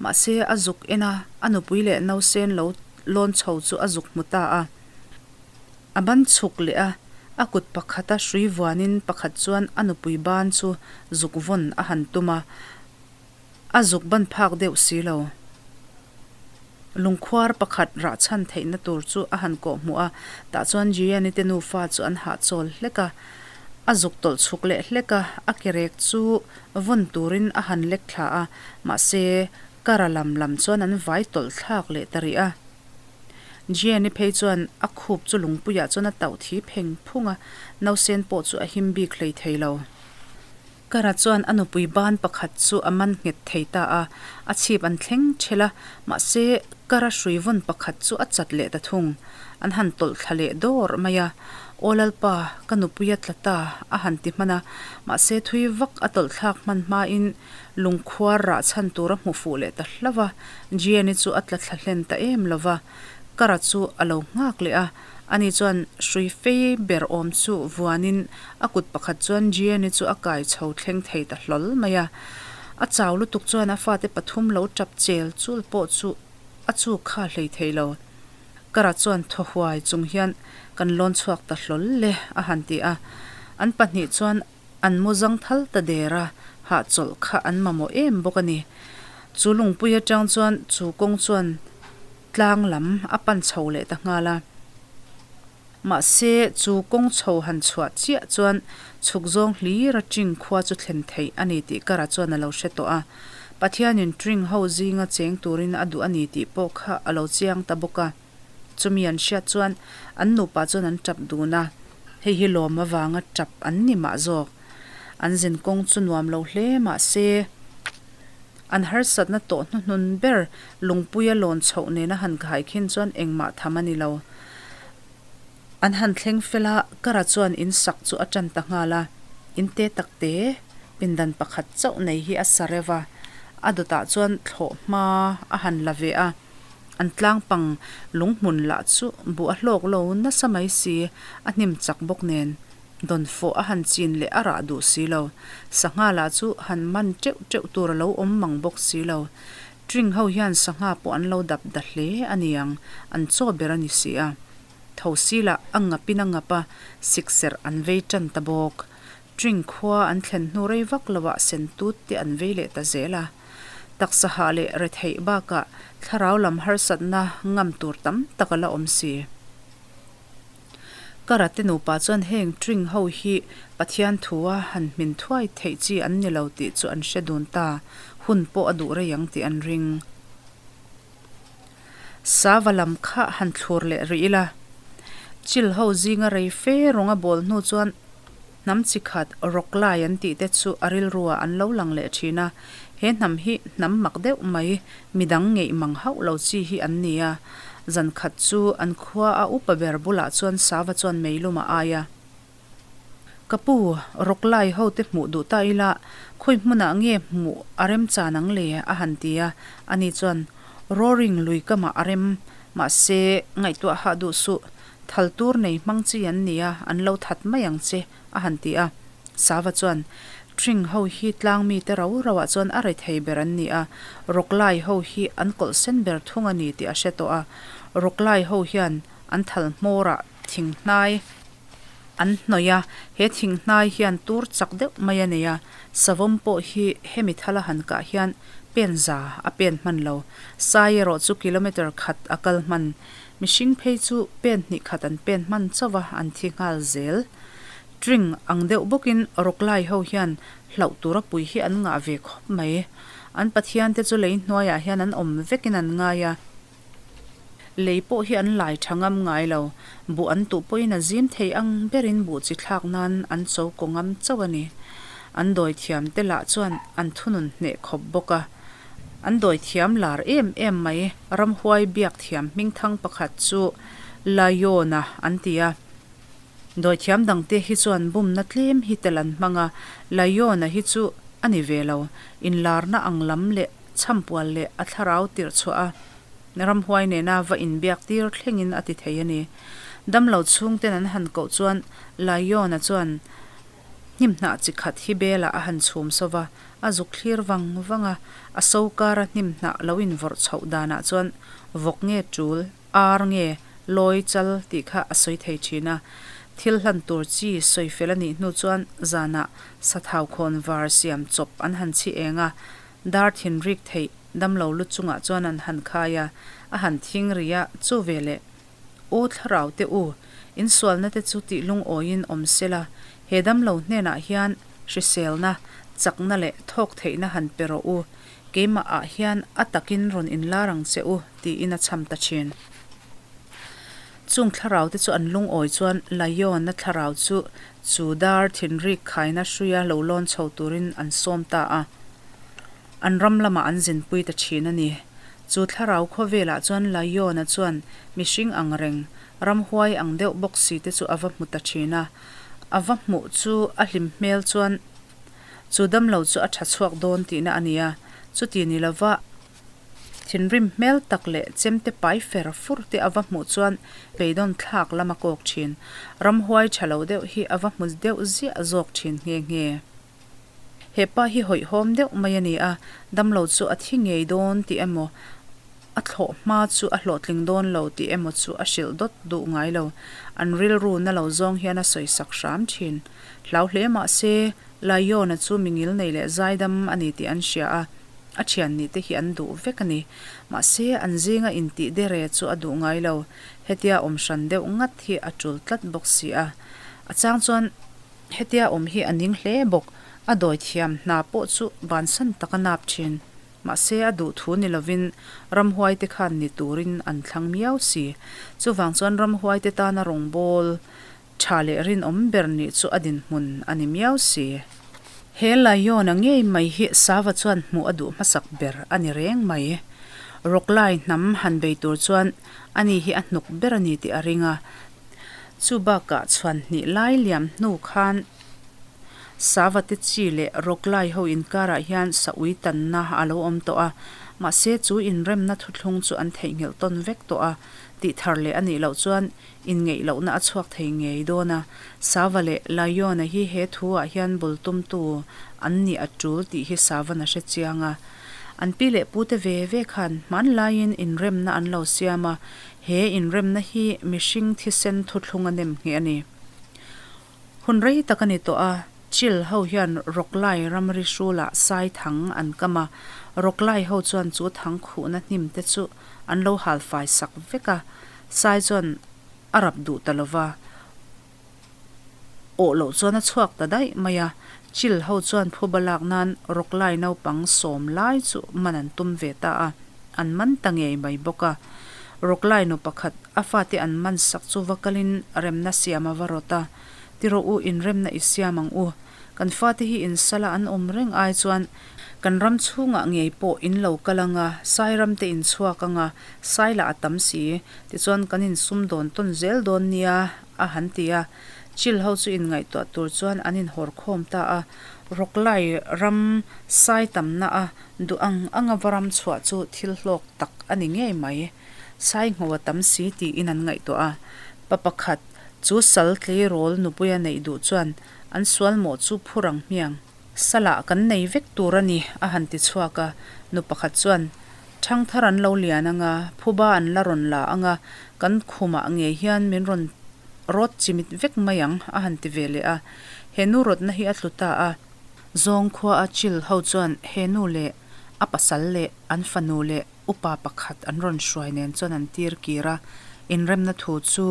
mahse a zuk en a, a nupui leh nausen lo lawn chho chu a zuk hmu ta a. A ban chhuk leh a, a kut pakhata hrui vuanin pakhat chuan a nupui ban chu zuk vawn a han tum a, a zuk ban phak deuh si lo. Lungkhuar pakhat rah chhan theihna tur chu a han kawh hmuh a, tah chuan Gianni te nufa chu an hahchawl hlek a, a zuk tawlh chhuk leh hlek a, a ke rek chu vawn turin a han lek thla a, mahse kara lam lam chuan an vai tawlh thlak leh ta rih a. Gianni phei chuan a khup chu lungpuiah chuan a tauh thi pheng phung a, nausen pawh chu a him bik hlei thei lo. Kara chuan a nupui ban pakhat chu a man nghet thei ta a, a chhip an thleng ṭhelh a, mahse Kara hrui vawn pakhat chu a chat leh ta thung. An han tawlh thla leh dawr mai a, Aw Lalpa, ka nupui a tla ta, a han ti hman a, mahse thui vak a tawlh thlak hman hmain lungkhuar rah chhan tur a hmu fuh leh ta hlauh a, Gianni chu a tla thla hlen ta em lo va, Kara chu a lo nghak leh a, ani chuan hrui fei ber awm chu vuanin a kut pakhat chuan Gianni chu a kai chho thleng thei ta hlawl mai a. A chau lutuk chuan a fate pathum lo tap chel chul pawh chu a chuk kha hlei thei lo. Kara chuan thaw huai chung hian kan lawn chhuak ta hlawl le a han ti a, an pahnih chuan An mu zang thal ta der a, hahchawlh kha an mamawh em bawk a ni. Chu lungpui atang chuan chu kawng chuan tlang lam a pan chho leh ta nghal a. Mahse, chu kawng chho han chhuah chiah chuan chhuk zawng hlir a Tring khua chu thlen theih a ni tih Kara chuan a lo hre tawh a. Pathianin Tring ho zinga cheng turin a duh a ni tih pawh kha a lo chiang ta bawk a. Chumi an hriat chuan an nupa chuan an tap dun a, hei hi lawm avanga tap an ni mah zawk. An zin kawng chu nuam lo hle mah se, an harsatna tawh hnuhnun ber lungpuia lawn chhoh nena han khai khin chuan engmah tham a ni lo. An han thleng fel a, Kara chuan in sak chu a tan ta nghal a, in te tak te, pindan pakhat chauh nei hi a sa reuh a, a dawtah chuan thlawh hma a han la ve a. An tlangpang lunghmun lah chu buh a hlawk lo nasa mai si, a hnim chak bawk nen. Dawnfawh a han chin leh a rah duh si lo. Sangha lah chu han man teuh teuh tur a lo awm mang bawk si lo. Tring ho hian sangha pawh an lo dap da hle a niang, an chaw ber a ni si a. Thosi lah a ngapin a ngap a, sikserh an vei tan ta bawk. Tring khua an thlen hnu rei vak loah sentut te an vei leh ta zel a. Taksa hah leh retheih bakah thlarau lam harsatna ngam tur tam tak a la awm si. Karate nupa chuan heng Tring ho hi Pathian thua han hmin thuai theih chi an ni lo tih chu an hre dun ta, hun pawh a duh rei ang tih an ring. Sava lam kha han thlur leh rih ila. Chil ho zinga rei fe rawng a bawl hnu chuan hnam chi khat rawk lai an tih te chu a rilruah an lo lang leh thin a. He hnam hi hnam mak deuh mai, midang ngeih mang hauh lo chi hi an ni a. Zan khat chu an khua a upa ber bulah chuan Sava chuan meilum a ai a. Ka pu, rawklai ho te hmuh duh ta ila, khawi hmunah nge hmuh a rem chan ang le? a han ti a. Ani chuan, Roaring lui kamah a rem, mahse, ngaihtuah hah duh suh, thal tur nei hmang chi an nia, an lo that mai ang che, a han ti a. Sava chuan, Tring ho hi tlang mite rau rauah chuan a rethei ber an ni a, rawklai ho hi an kawlh sen ber thung a ni tih a hre tawh a. Rawklai ho hian an thal hmawrah thing hnai an hnawih a, he thing hnai hian tur chak deuh mai a nei a, savawm pawh hi hemi thala han kah hian pen za a pen hman lo. Sai erawh chu kilometre khat a kal hman. Mihring phei chu pen hnih khat an pen hman chauh a, an thi nghal zel. Tring ang deuh bawkin rawklai ho hian hlauh tura pui hi an ngah ve khawp mai. An Pathian te chu lei hnuaiah hian an awm vekin an ngai a. Lei pawh hi an lai tha ngam ngai lo. Buh an tuh pawhin a zim thei ang berin buh chi thlak nan an cho kaw ngam chauh a ni. An dawi thiam te lah chuan an thunun hneh khawp bawk a. An dawi thiam lar em em mai. Ramhuai biak thiam hmingthang pakhat chu Layona an ti a. Dawithiam dangte hi chuan bumna tlem hi tel an hmang a, Laiona hi chu a ni ve lo. Inlarna ang lam leh chhampual leh a thlarau tirh chhuah a ramhuai nena va inbiak tir thlengin a ti thei a ni. Damlo chhungten an han koh chuan Laiona chuan hnimhnah chi khat hi belah a han chhum so va, a zuk thlir vang vang a, a so kara hnimhnah lo invawrh chhoh danah chuan vawk nge tul Ar nge lawi chal tih kha a sawi thei thin a. Thil hlan tur chi sawi fel a nih hnu chuan zanah sathau khawn var siam chawp an han chhi eng a, dar thin rik theih damlo lu chungah chuan an han khai a, a han thing ri a, chu veleh, Aw thlarau te u, insualna te chu tih lungawiin awm sela, he damlo hnenah hian hriselna, chakna leh thawk theihna han pe rawh u, Keimah ah hian a takin rawn inlar ang che u, tiin a chham ta thin. Chung thlarau te chu an lungawi chuan Laiona thlarau chu chu dar thinrik khaina hruia lo lawn chho turin an sawm ta a, an ram lamah an zinpui ta thin a ni. Chu thlarau khawvelah chuan Laiona chuan mihring ang reng, ramhuai ang deuh bawk si te chu a va hmu ta thin a. A va hmuh chu a hlim hmel chuan Chu damlo chu a tha chhuak dawn tihna a nia, chuti ni lova thinrim hmel tak leh chemte pai fer fur te a va hmuh chuan beidawn thlak lam a kawk thin. Ramhuai tha lo deuh hi a va hmu deuh ziah zawk thin nghe nghe. He pa hi hawihhawm deuh mai a ni a, damlo chu a thi ngei dawn tih emaw A thlawh hma chu a hlawhtling dawn lo tih emaw chu a hrilh dawt duh ngai lo. An rilru na lo zawng hian a sawisak hram thin. Hlau hle mah se, Laiona chu mi ngil nei leh zaidam a ni tih an hria a, a thian nih te hi an duh vek a ni. Mahse, an zinga intih dere chu a duh ngai lo. Hetia awm hran deuh ngat hi a tul tlat bawk si a. A chang chuan hetia awm hi a ning hle bawk. A dawi thiam hna pawh chu bansan tak a nap thin. Mahse a duh thu ni lovin ramhuaite khan ni turin an thlang miau si. Chuvang chuan ramhuaite tana rawngbâwl tha leh rinawm ber nih chu a dinhmun a ni miau si. He Laiona ngei mai hi Sava chuan hmuh a duh hmasak ber a ni reng mai. Rawklai hnam han bei tur chuan ani hi a hnuk ber a ni tih a ring a. Chu bakah chhuan hnih lai liam hnu khan Sava te chi leh rawklai ho inkarah hian saui tanna a lo awm tawh a, mahse chu inremna thuthlung chu an theihnghilh tawn vek tawh a, tih thar leh a nih loh chuan inngeih lohna a chhuak thei ngei dawn a. Sava leh Laiona hi he thu ah hian bul tumtu an nih a tul tih hi Savan a hre chiang a. An pi leh pute ve ve khan hmanlaiin inremna an lo siam a, he inremna hi mihring thisen thuthlung a nem ngheh a ni. Hun rei tak a ni tawh a, Chil ho hian Rawklai ramri hrulah sai thang an kam a, Rawklai ho chuan chu thang khuhna hnim te chu an lo hal fai sak vek a, sai chuan a rap duh ta lova, awh loh chuan a chhuak ta daih mai a, Chil ho chuan phuba lak nan Rawklai naupang sawm lai chu man an tum ve ta a, an man ta ngei mai bawk a. Rawklai nu pakhat A fate an man sak chu va kalin remna siam a va rawt a, Ti rawh u, inremna i siam ang u. Kan fate hi in sala an awm reng ai chuan kan ram chhungah ngei pawh in lo kal ang a, sai ram te in chhuak ang a, sai lah a tam si, tichuan kan insum dawn tawn zel dawn nia, a han ti a. Chil ho chu inngaihtuah tur chuan an inhawr khawm ta a, Rawklai ram sai tamna a duh ang anga va ram chhuah chu thil hlawk tak a ni ngei mai. Sai ngho a tam si tiin an ngaihtuah a. Pa pakhat chu sal tleirawl nupuia neih duh chuan an sual mawh chu phur ang hmiang. Salah kan nei vek tur a ni a han ti chhuak a. Nu pakhat chuan Thangthar an lo lian ang a, phuba an la rawn la ang a, kan khumah ngei hian min rawn rawt chimit vek mai ang a han ti ve leh a. He nu rawtna hi a tlu ta a. Zawng khua a chill ho chuan he nu leh a pasal leh an fanu leh upa pakhat an rawn hruai nen chuan an tir kir a, inremna thu chu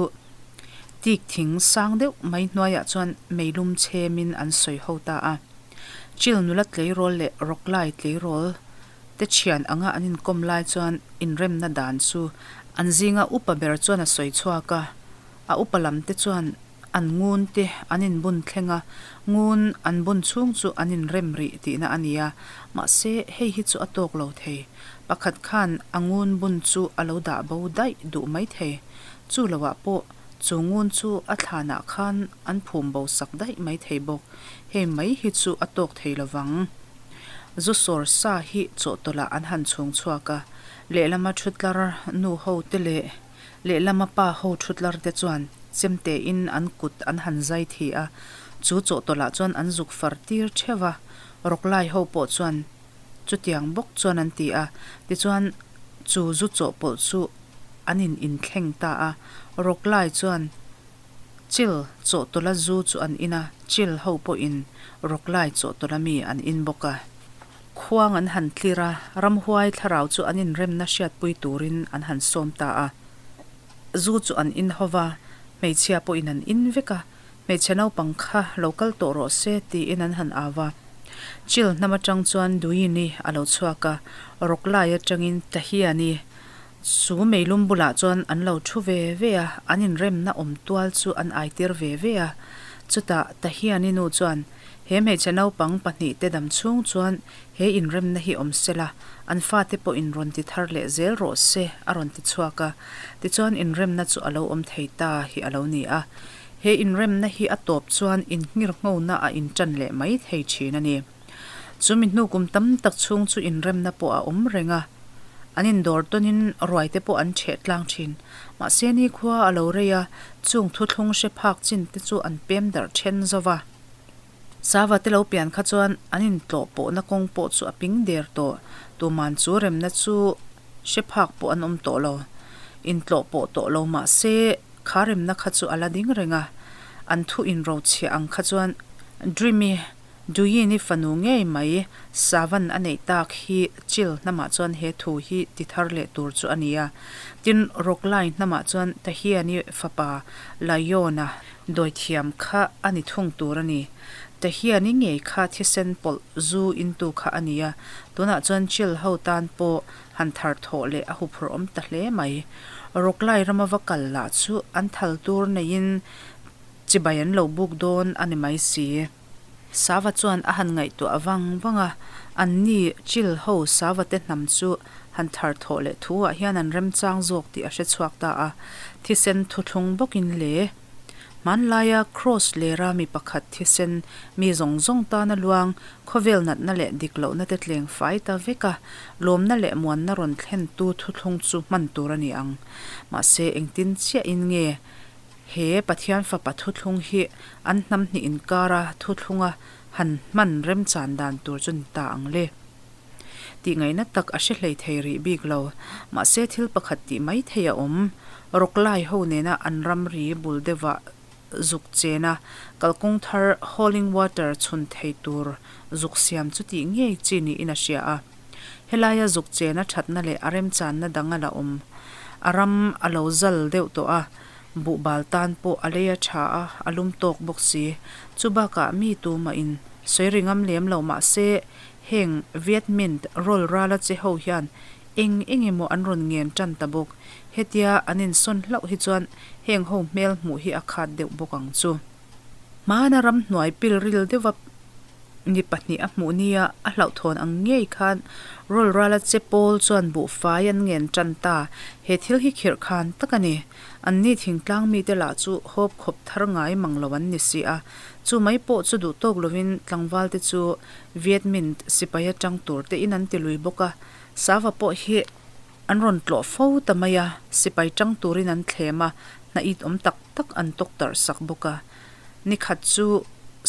tik thing sang deuh mai hnuaiah chuan meilum chhemin an sawi ho ta a. Chill nula tleirawl leh rawklai tleirawl te thian anga an inkawm lai chuan inremna dan chu an zinga upa ber chuan a sawi chhuak a, a upa lam te chuan an ngun te an inbun thleng a, ngun an bun chhung chu an inrem rih tihna a ni a, mahse hei hi chu a tawk lo thei. Pakhat khan a ngun bun chu a lo dah bo daih duh mai thei. Chu loah pawh chu ngun chu a thlanah khan an phum bo sak daih mai thei bawk. Hei mai hi chu a tawk thei lovang. Zu sawr sa hi chawhtawlh ah an han chhung chhuak a, lehlama thutlar nu ho te leh lehlama pa ho thutlar te chuan chemte in an kut an han zai thi a, chu chawhtawlh ah chuan an zuk far tir theuh a, rawklai ho pawh chuan chutiang bawk chuan an ti a, tichuan chu zu chawhpawlh chu an in inthleng ta a, rawklai chuan Chil chawhtawlha zu chu an in a, chil ho pawhin rawklai chawhtawlha mi an in bawk a. Khuang an han tlir a, ramhuai thlarau chu an inremna hriatpui turin an han sawm ta a. Zu chu an in ho va, hmeichhia pawhin an in vek a, hmeichhe naupang kha lo kal tawh rawh se tiin an han au a. Chil hnam atang chuan Duini a lo chhuak a, rawklai atangin Tahiani Chu meilum bulah chuan an lo thu ve ve a, an inremna awm tual chu an aitir ve ve a. Chutah Tahiani nu chuan, He hmeichhe naupang pahnihte dam chhung chuan he inremna hi awm se la, an fate pawhin rawn ti thar leh zel rawh se, a rawn ti chhuak a. Tichuan inremna chu a lo awm thei ta hi a lo ni a. He inremna hi a tawp chuan innghirnghona a inṭan leh mai thei ṭhin a ni. Chumi hnu kum tam tak chhung chu inremna pawh a awm reng a, an indawr tawnin ruai te pawh an ṭheh tlang ṭhin. Mahse nikhua a lo rei a, chung thuthlung hre phak chin te chu an pem darh ṭhen zo va. Sava te lo pian kha chuan an intlawh pawhna kawng pawh chu a ping der tawh. Tuman chu remna chu hre phak pawh an awm tawh lo. Intlawh pawh tawh lo mahse kha remna kha chu a la ding reng a, an thu inrochhiah ang kha chuan Dreamy Duyin-i fanu ngei mai Savan a neih tak hi Chil hnamah chuan he thu hi ti thar leh tur chu a ni a. Tin, Rawklai hnamah chuan Tahian-i fapa Laiona dawithiam kha a ni thung tur a ni. Tahian-i ngei kha thisen pawlh zu intu kha a ni a, tunah chuan Chil ho tan pawh han thar thawh leh a huphurh awm ta hle mai. Rawklai rama va kal lah chu an thal tur neiin chibai an lo buk dawn a ni mai si. Sava chuan a han ngaihtuah vang vang a, anni Chil ho Sava te hnam chu han thar thawh leh thu ah hian an remchang zawk tih a hre chhuak ta a, thisen thuthlung bawkin le. Hmanlaia Kraws lera mi pakhat thisen mi zawng zawng tana luang khawvel natna leh dik lohna te tleng fai ta vek a, lawmna leh muanna rawn thlentu thuthlung chu hman tur a ni ang. Mahse engtin chiahin nge He Pathian Fapa thuthlung hi an hnam hnih inkara thuthlunga han hman remchan dan tur chu ni ta ang le. Tih ngaihna tak a hre hlei thei rih bik lo. Mahse thil pakhat tih mai thei a awm. Rawklai ho nena an ramri bul deuhah zuk chena kalkawng thar Hauling Water chhun thei tur zuk siam chu tih ngei chi niin a hria a. Helaia zuk chena thatna leh a remchanna dang a la awm. A ram a lo zal deuh tawh a, Buhbal tan pawh a lei a tha a, a lum tawk bawk si. Chu bakah mi tumah in sawi ri ngam lem lo mah se, heng Viet Minh rawl rala che ho hian eng eng emaw an rawn ngen tan ta bawk. Hetia an insawn hlauh hi chuan heng ho hmel hmuh hi a khat deuh bawk ang chu. Hmana ramhnuai pilril deuha. Ni pahnih a hmuh nia a hlauhthawn ang ngei khan Rawlrala che pawl chuan buhfai an ngen tan ta. He thil hi khirh khan tak a ni. Anni thingtlang mite lah chu hawp khawp thar ngai mang lo an ni si a. Chu mai pawh chu duh tawk lovin tlangval te chu Viet Minh sipai atang tur te in an ti lui bawk a. Sava pawh hi an rawn tlawh fo ta mai a, sipai tang turin an thlem a, hna it awm tak tak an tawk tarh sak bawk a. Ni khat chu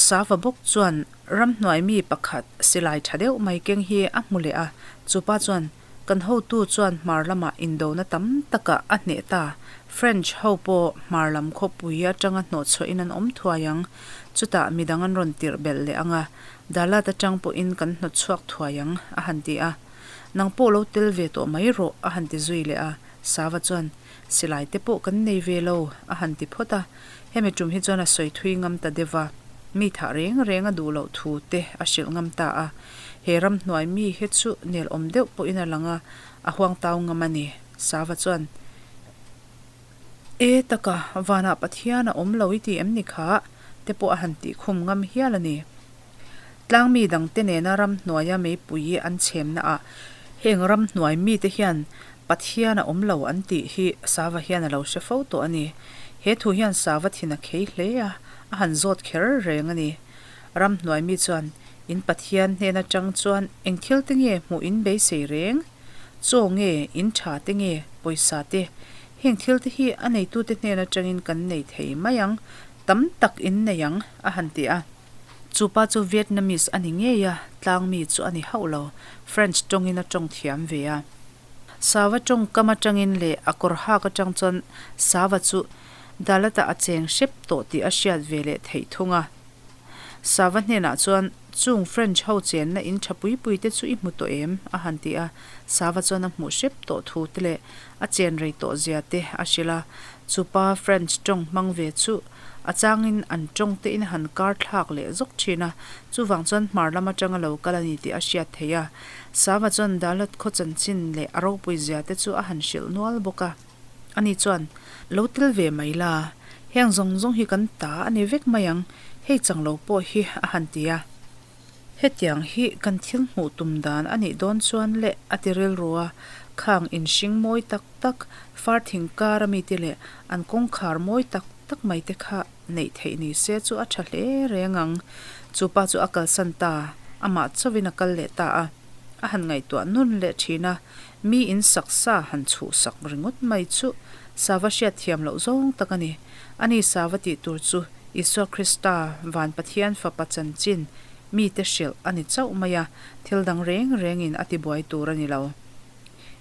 Sava bawk chuan ramhnuai mi pakhat silai tha deuh mai keng hi a hmu leh a, chupa chuan kan hotu chuan hmar lamah indona tam takah a hneh ta, French ho pawh hmar lam khawpui atanga hnawhchhuahin an awm thuai ang, chutah midang an rawn tirh belh leh ang a, Dalat atang pawhin kan hnawtchhuak thuai ang, a han ti a. Nang pawh lo tel ve tawh mai rawh, a han ti zui leh a. Sava chuan, Silai te pawh kan nei ve lo, a han ti phawt a. Hemi tum hi chuan a sawi thui ngam ta deuh va, mi thah reng reng a duh loh thu te a hrilh ngam ta a. He ramhnuai mi hi chu nel awm deuh pawhin a lang a, a huangtau ngam a ni. Sava chuan, E taka, vanah Pathian a awm lo i ti em ni kha? te pawh a han tih khum ngam hial a ni. Tlangmi dangte nena ramhnuaia meipui an chhemnaah heng ramhnuai mite hian Pathian a awm lo an tih hi Sava hian a lo hre fo tawh a ni. He thu hian Sava thin a khei hle a, a han zawt kher reng a ni. Ramhnuai mi chuan, In Pathian hnen atang chuan eng thil te nge hmuh in beisei reng? Chaw nge, in tha te nge, pawisa te? Heng thil te hi a neitute hnen atangin kan nei thei mai ang, tam tak in nei ang, a han ti a. Chu pa chu Vietnamese a ni ngei a, tlang mi chu a ni hauh lo, French tawngin a tawng thiam ve a. Sava tawngkam atangin leh a kawr hak atang chuan Sava chu Dalat-ah a cheng hrep tawh tih a hriat ve leh theih thung a. Sava hnenah chuan, Chung French ho chenna in tha pui pui te chu i hmu tawh em? a han ti a. Sava chuan a hmuh hrep tawh thu te leh a chen rei tawh zia te a hrilh a. Chupa French tawng hmang ve chu A changin an tawng te in han kar thlak leh zawk thin a, chuvang chuan hmar lam atanga lo kal a ni tih a hriat theih a. Sava chuan Dalat khaw chanchin leh a ropui zia te chu a han hrilh nual bawk a. Ani chuan, Lo tel ve mai la, heng zawng zawng hi kan ta a ni vek mai ang, hei chang lo pawh hi a han ti a. Hetiang hi kan thil hmuh tum dan a nih dawn chuan le a ti rilru a, khang inhring mawi tak tak, far thing kar a mite leh an kawngkhar mawi tak tak mai te kha neih theih ni se chu a tha hle reng ang. Chu pa chu a kalsan ta, amah chauhin a kal leh ta a. A han ngaihtuah nun leh thin a, mi in sak sa han chhuh sak ringawt mai chu sava hriat thiam loh zawng tak a ni. Ani sava tih tur chu Isua Krista, van Pathian Fapa chanchin mite hrilh a ni chauh mai a, thil dang reng rengin a tibuai tur a ni lo.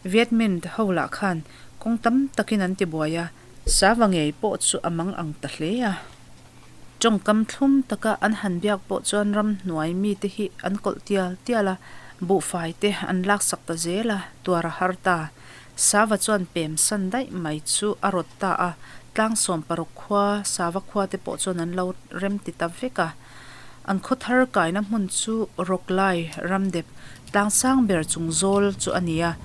Viet Minh ho lah khan kawng tam takin an tibuai a, Sava ngei pawh chu a mang ang ta hle a. Tawngkam thlum taka an han biak pawh chuan ramhnuai mite hi an kawlh tial tial a, buhfai te an laksak ta zel a, tuar a har ta. Sava chuan pem san daih mai chu a rawt ta a, tlang 16 khua, Sava khua te pawh chuan an lo rem ti ta vek a. An khaw thar kaina hmun chu Rawklai ramdep tlang sang ber chung zawl chu a ni a,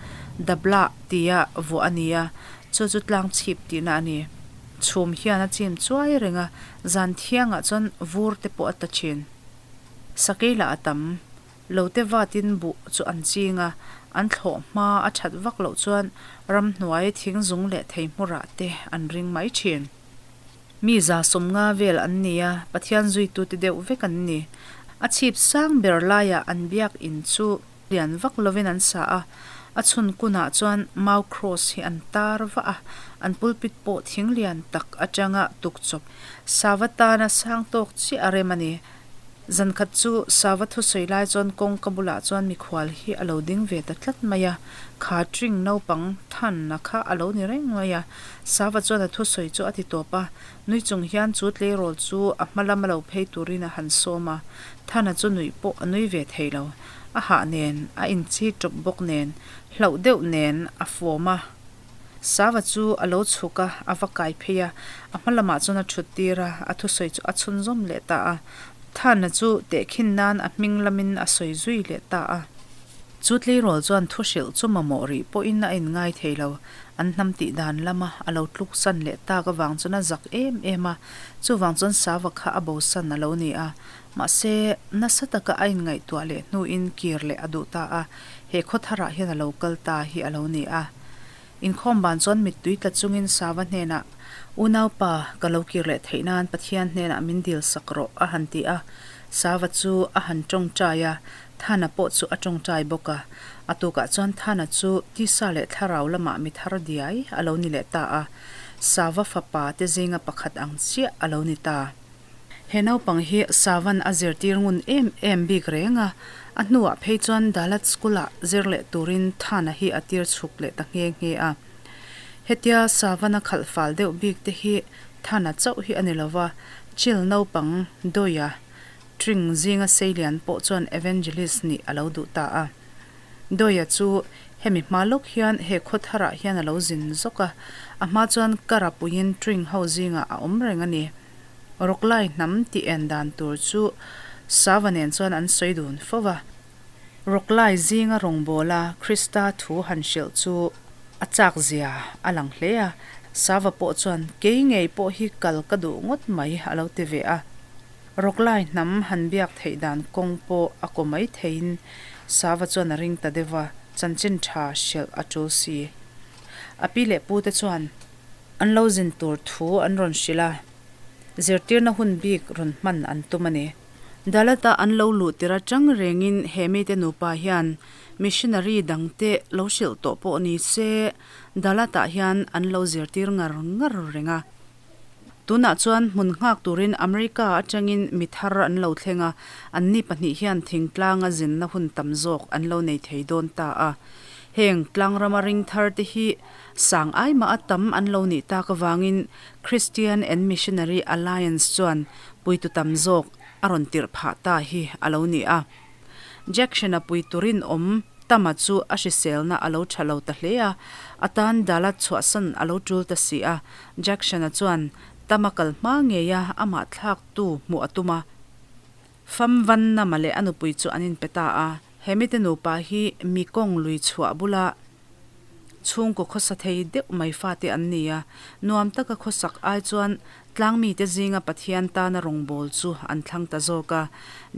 Dablah tia vuah a ni a, chu chu tlang chhip tihna a ni. Chhum hian a chim chuai reng a, zan thiangah chuan vur te pawh a ta thin. Sakei lah a tam. Lo te vatin buh chu an ching a, an thlawh hma a that vak loh chuan ramhnuai thingzung leh theihmurah te an ring mai thin. Mi 150 vel an ni a, Pathian zuitute deuh vek an ni. A chhip sang ber laiah an biak in chu lian vak lovin an sa a, a chhun kunah chuan mau cross hi an tar vah a, an pulpit pawh thing lian tak atanga tuk chawp sava tana sang tawk chiah a rem a ni. Zan khat chu sava thusawi lai chuan kawngka bulah chuan mikhual hi a lo ding ve ta tlat mai a, kha tring naupang thanna kha a lo ni reng mai a. Sava chuan a thusawi chu a ti tawp a, nui chung hian chu tleirawl chu a hma lama lo phei turin a han sawm a, Thana chu nuih pawh a nui ve thei lo. A hah nen, a inchi tawp bawk nen, hlauh deuh nen a fawm a. Sava chu a lo chhuk a, a va kai phei a, a hma lamah chuan a thut tir a, a thusawi chu a chhunzawm leh ta a. Thana chu tehkhin nan a hming lamin a sawi zui leh ta a. Chu tleirawl chuan thu hrilh chu mamawh rih pawhin a inngai thei lo. An hnam tih dan lama a lo tluksan leh tak avang chuan a zak em em a, chuvang chuan sava kha a bosan a lo ni a. Mahse, nasa taka a inngaihtuah leh hnuin kir leh a duh ta a, he khaw tharah hian a lo kal ta hi a lo ni a. Inkhawm ban chuan mittui tla chungin sava hnenah, Unaupa, ka lo kir leh theih nan Pathian hnenah min dil sak rawh, a han ti a. Sava chu a han tawngtai a, Thana pawh chu a tawngtai bawk a. A tukah chuan Thana chu tisa leh thlarau lamah mi thar diai a lo ni leh ta a, Sava fapa te zinga pakhat ang chiah a lo ni ta. He naupang hi Savan a zirtir ngun em em bik reng a, a hnuah phei chuan Dalat School-ah zir leh turin Thana hi a tir chhuk leh ta nghe nghe a. Hetia Savan a khalh fal deuh bik te hi Thana chauh hi a ni lova, Chil naupang Doia Tring zinga seilian pawh chuan Evangelist nih a lo duh ta a. Doia chu hemi hma lawk hian he khaw tharah hian a lo zin zawk a, a hma chuan Kara puiin Tring ho zingah a awm reng a ni. Rawklai hnam tih en dan tur chu Sava nen chuan an sawi dun fo va. Rawklai zinga rawngbawla Krista thu han hrilh chu a chak zia a lang hle a, Sava pawh chuan kei ngei pawh hi kal ka duh ngawt mai a lo ti ve a. Rawklai hnam han biak theih dan kawng pawh a kaw mai theiin Sava chuan a ring ta deuh va, chanchin tha hrilh a tul si. A pi leh pu te chuan An lo zin tur thu an rawn hrilh a, zirtirna hun bik rawn hman an tum a ni. Dalat-a an lo luh tir atang rengin he mite nupa hian missionary dangte lo hrilh tawh pawh ni se, Dalat-ah hian an lo zirtir ngar ngar reng a. Tunah chuan hmun nghak turin America atangin mi thar an lo thleng a, anni pahnih hian thingtlanga zinna hun tam zawk an lo nei thei dawn ta a. Heng tlangrama ring thar te hi Sang ai mah a tam an lo nih tak avangin Christian and Missionary Alliance chuan puitu tam zawk a rawn tirh phah ta hi a lo ni a. Jackson-a puitu rinawm Tama chu a hriselna a lo tha lo ta hle a, a tan Dalat chhuahsan a lo tul ta si a. Jackson-a chuan Tama kal hma ngeia amah thlaktu hmuh a tum a. Fam Van Nama leh a nupui chu an inpe ta a. He mite nupa hi Mekong lui chhuah bula Chhungkaw khawsa thei deuh mai fate an ni a, nuam taka khawsak ai chuan tlangmite zinga Pathian tana rawngbâwl chu an thlang ta zawk a,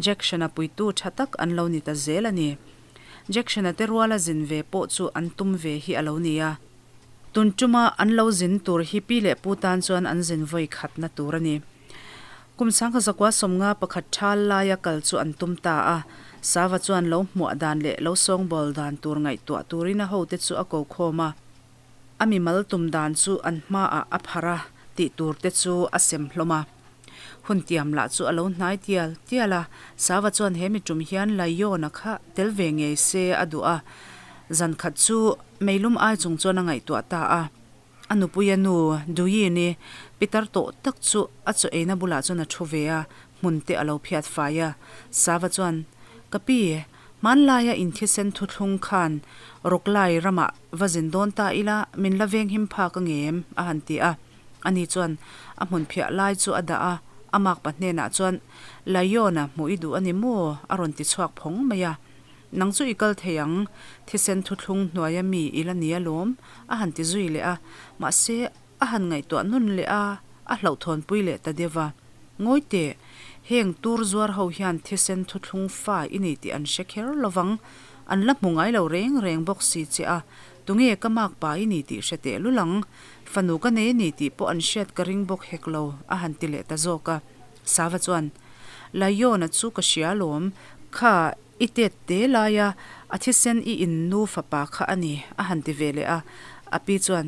Jackson-a puitu tha tak an lo ni ta zel a ni. Jackson-a te ruala zin ve pawh chu an tum ve hi a lo ni a. Tun tuma an lo zin tur hi pi leh pu tan chuan an zin vawi khatna tur a ni. Kum sangkha zakua 50 thal laia kal chu an tum ta a, Sava chuan lo hmuah dan leh lo sawngbawl dan tur ngaihtuah turin a hote chu a ko khawm a, a mimal tum dan chu an hmaah a pharh a tih tur te chu a sem hlawm a. Hun tiam lah chu a lo hnai tial tial a, Sava chuan he mi tum hian Laiona kha tel ve ngei se a duh a, zan khat chu meilum ai chung chuan a ngaihtuah ta a. A nupuia nu Duyini pitar tawh tak chu a chaw eina bulah chuan a thu ve a, hmun te a lo phiat fai a. Sava chuan, Ka pi, hmanlaia in thisen thuthlung khan Rawklai ramah va zin dawn ta ila min la venghim phak angem? a han ti a. Ani chuan a hmun phiah lai chu a dah a, a makpa hnenah chuan, Laiona hmuh i duh a ni maw? a rawn ti chhuak phawng mai a. Nang chu i kal thei ang, thisen thuthlung hnuaia mi i la ni alawm, a han ti zui leh a. Mahse, a han ngaihtuah nun leh a, a hlauhthawnpui leh ta deuh va. Ngawi teh, heng tur zuar ho hian thisen thuthlung fa i ni tih an hre kher lo vang, an la hmu ngai lo reng reng bawk si che a, tunge ka makpa i ni tih hre teh lul ang, fanu ka nei a ni tih pawh an hriat ka ring bawk hek lo, a han ti leh ta zawk a. Sava chuan, Laiona chu ka hria alawm, kha I tet te laia a thisen i in nu fapa kha a ni, a han ti ve leh a. A pi chuan,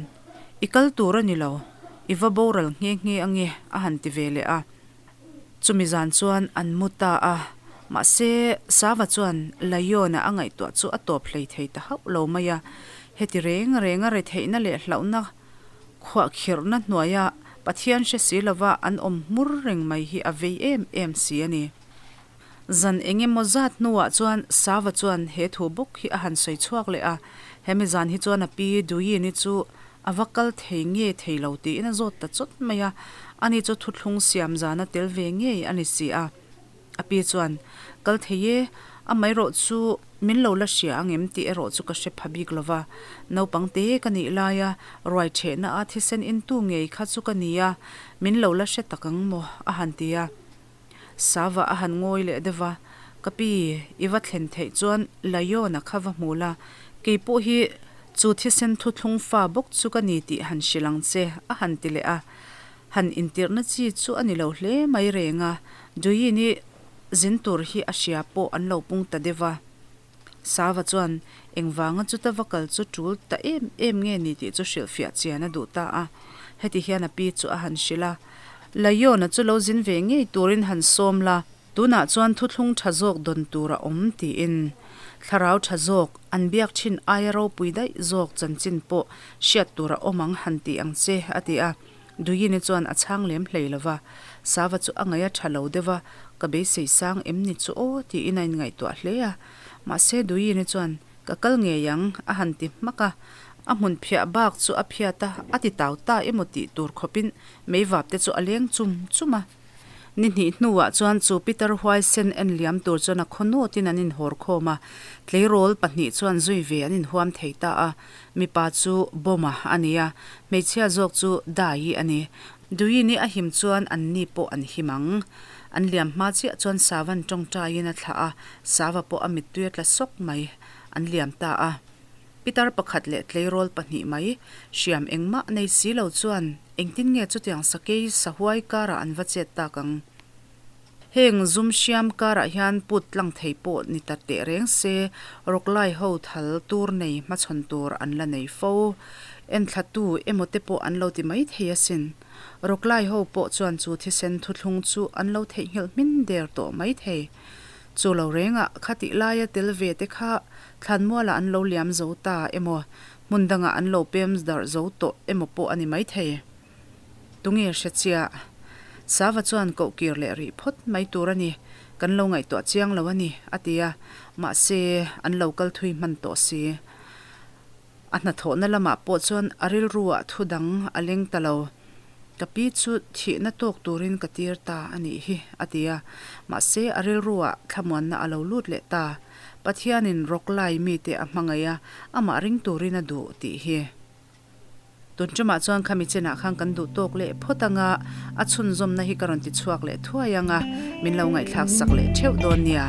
I kal tur a ni lo, i va boral nghe nghe ange, a han ti ve leh a. Chumi zan chuan an mu ta a, mahse Sava chuan Laiona a ngaihtuah chu a tawp hlei thei ta hauh lo mai a. Heti reng renga retheihna leh hlauhna khuahkhirhna hnuaia Pathian hre si lova an awm hmur reng mai hi a vei em em si a ni. Zan eng emaw zat hnuah chuan Sava chuan he thu bawk hi a han sawi chhuak leh a, hemi zan hi chuan a pi Duyini chu a va kal thei nge thei lo tiin a zawt ta chawt mai a, ani chu thuthlung siam zana tel ve ngei a ni si a. A pi chuan, Kal thei e, amaherawh chu Min lo la hria ang em tih erawh chu ka hre pha bik lo va. Naupang te ka nih laia ruai ṭhehna a thisen intu ngei kha chu ka ni a, min lo la hre tak ang maw? a han ti a. Sava a han ngawi leh deuh va, Ka pi, i va thlen theih chuan Layona kha va hmu la, kei pawh hi chu thisen thuthlung fa bawk chu ka ni tih han hrilh ang che, a han ti leh a. Han intirhna chi chu a ni lo hle mai reng a, Duyini zin tur hi a hria pawh an lo pung ta deuh va. Sava chuan engvanga chuta va kal chu tul ta em em nge ni tih chu hrilhfiah chian a duh ta a. Heti hian a pi chu a han hrilh a, Layona chu lo zin ve ngei turin han sawm la, tunah chuan thuthlung tha zawk dawn tur a awm tiin thlarau tha zawk an biak thin aia ropui daih zawk chanchin pawh hriat tur a awm ang han ti ang che, a ti a. Duyini chuan a chhang lem hlei lo va, Sava chu a ngaih a tha lo deuh va, ka beisei sang em ni chu aw tiin a inngaihtuah hle a. Mahse Duyini chuan, Ka kal ngei ang, a han ti hmak a. A hmun phiah bak chu a phiat a, a ti tau ta emaw tih tur khawpin meivap te chu a leng chum chum a. Ni hnih hnuah chuan chu Peter huaisen en liam tur chuan a khaw nawtin an inhawr khawm a, tleirawl pahnih chuan zui ve an inhuam thei ta a. Mipa chu Bawma a ni a, hmeichhia zawk chu Dai a ni. Duini a him chuan an ni pawh an him ang. An liam hma chiah chuan Savan tawngtaiin a thlah a, Sava pawh a mittui a tla sawk mai. An liam ta a. Pitar pakhat leh tleirawl pahnih mai, hriam engmah nei si lo chuan engtin nge chutiang sakei sahuai karah an va chet tak ang? Heng zum hriam karah hian put tlang thei pawh ni ta teh reng se, rawklai ho thal tur nei hmachhawn tur an la nei fo. Enthlatu emaw te pawh an lo ti mai thei asin. Rawklai ho pawh chuan chu thisen thuthlung chu an lo theihnghilh hmin der tawh mai thei. Chu lo rengah khatih laia tel ve te kha thlanmualah an lo liam zo ta emaw, hmun dangah an lo pem darh zo tawh emaw pawh a ni maithei. Tunge hre chiah? Sava chuan koh kir leh rih phawt mai tur a ni, kan lo ngaihtuah chiang lo a ni, a ti a, mahse an lo kal thui hman tawh si. A hnathawhna lamah pawh chuan a rilruah thu dang a leng ta lo. Ka pi chu thihna tawk turin ka tir ta a nih hi, a ti a. Mahse, a rilruah thlamuanna a lo lut leh ta. Pathianin rawk lai mite a hmangaih a, amah ring turin a duh tih hi. Tun ṭumah chuan khami chenah khan kan duh tawk leh phawt ang a, a chhunzawmna hi ka rawn ti chhuak leh thuai ang a, min lo ngaihthlak sak leh ṭheuh dawn nia.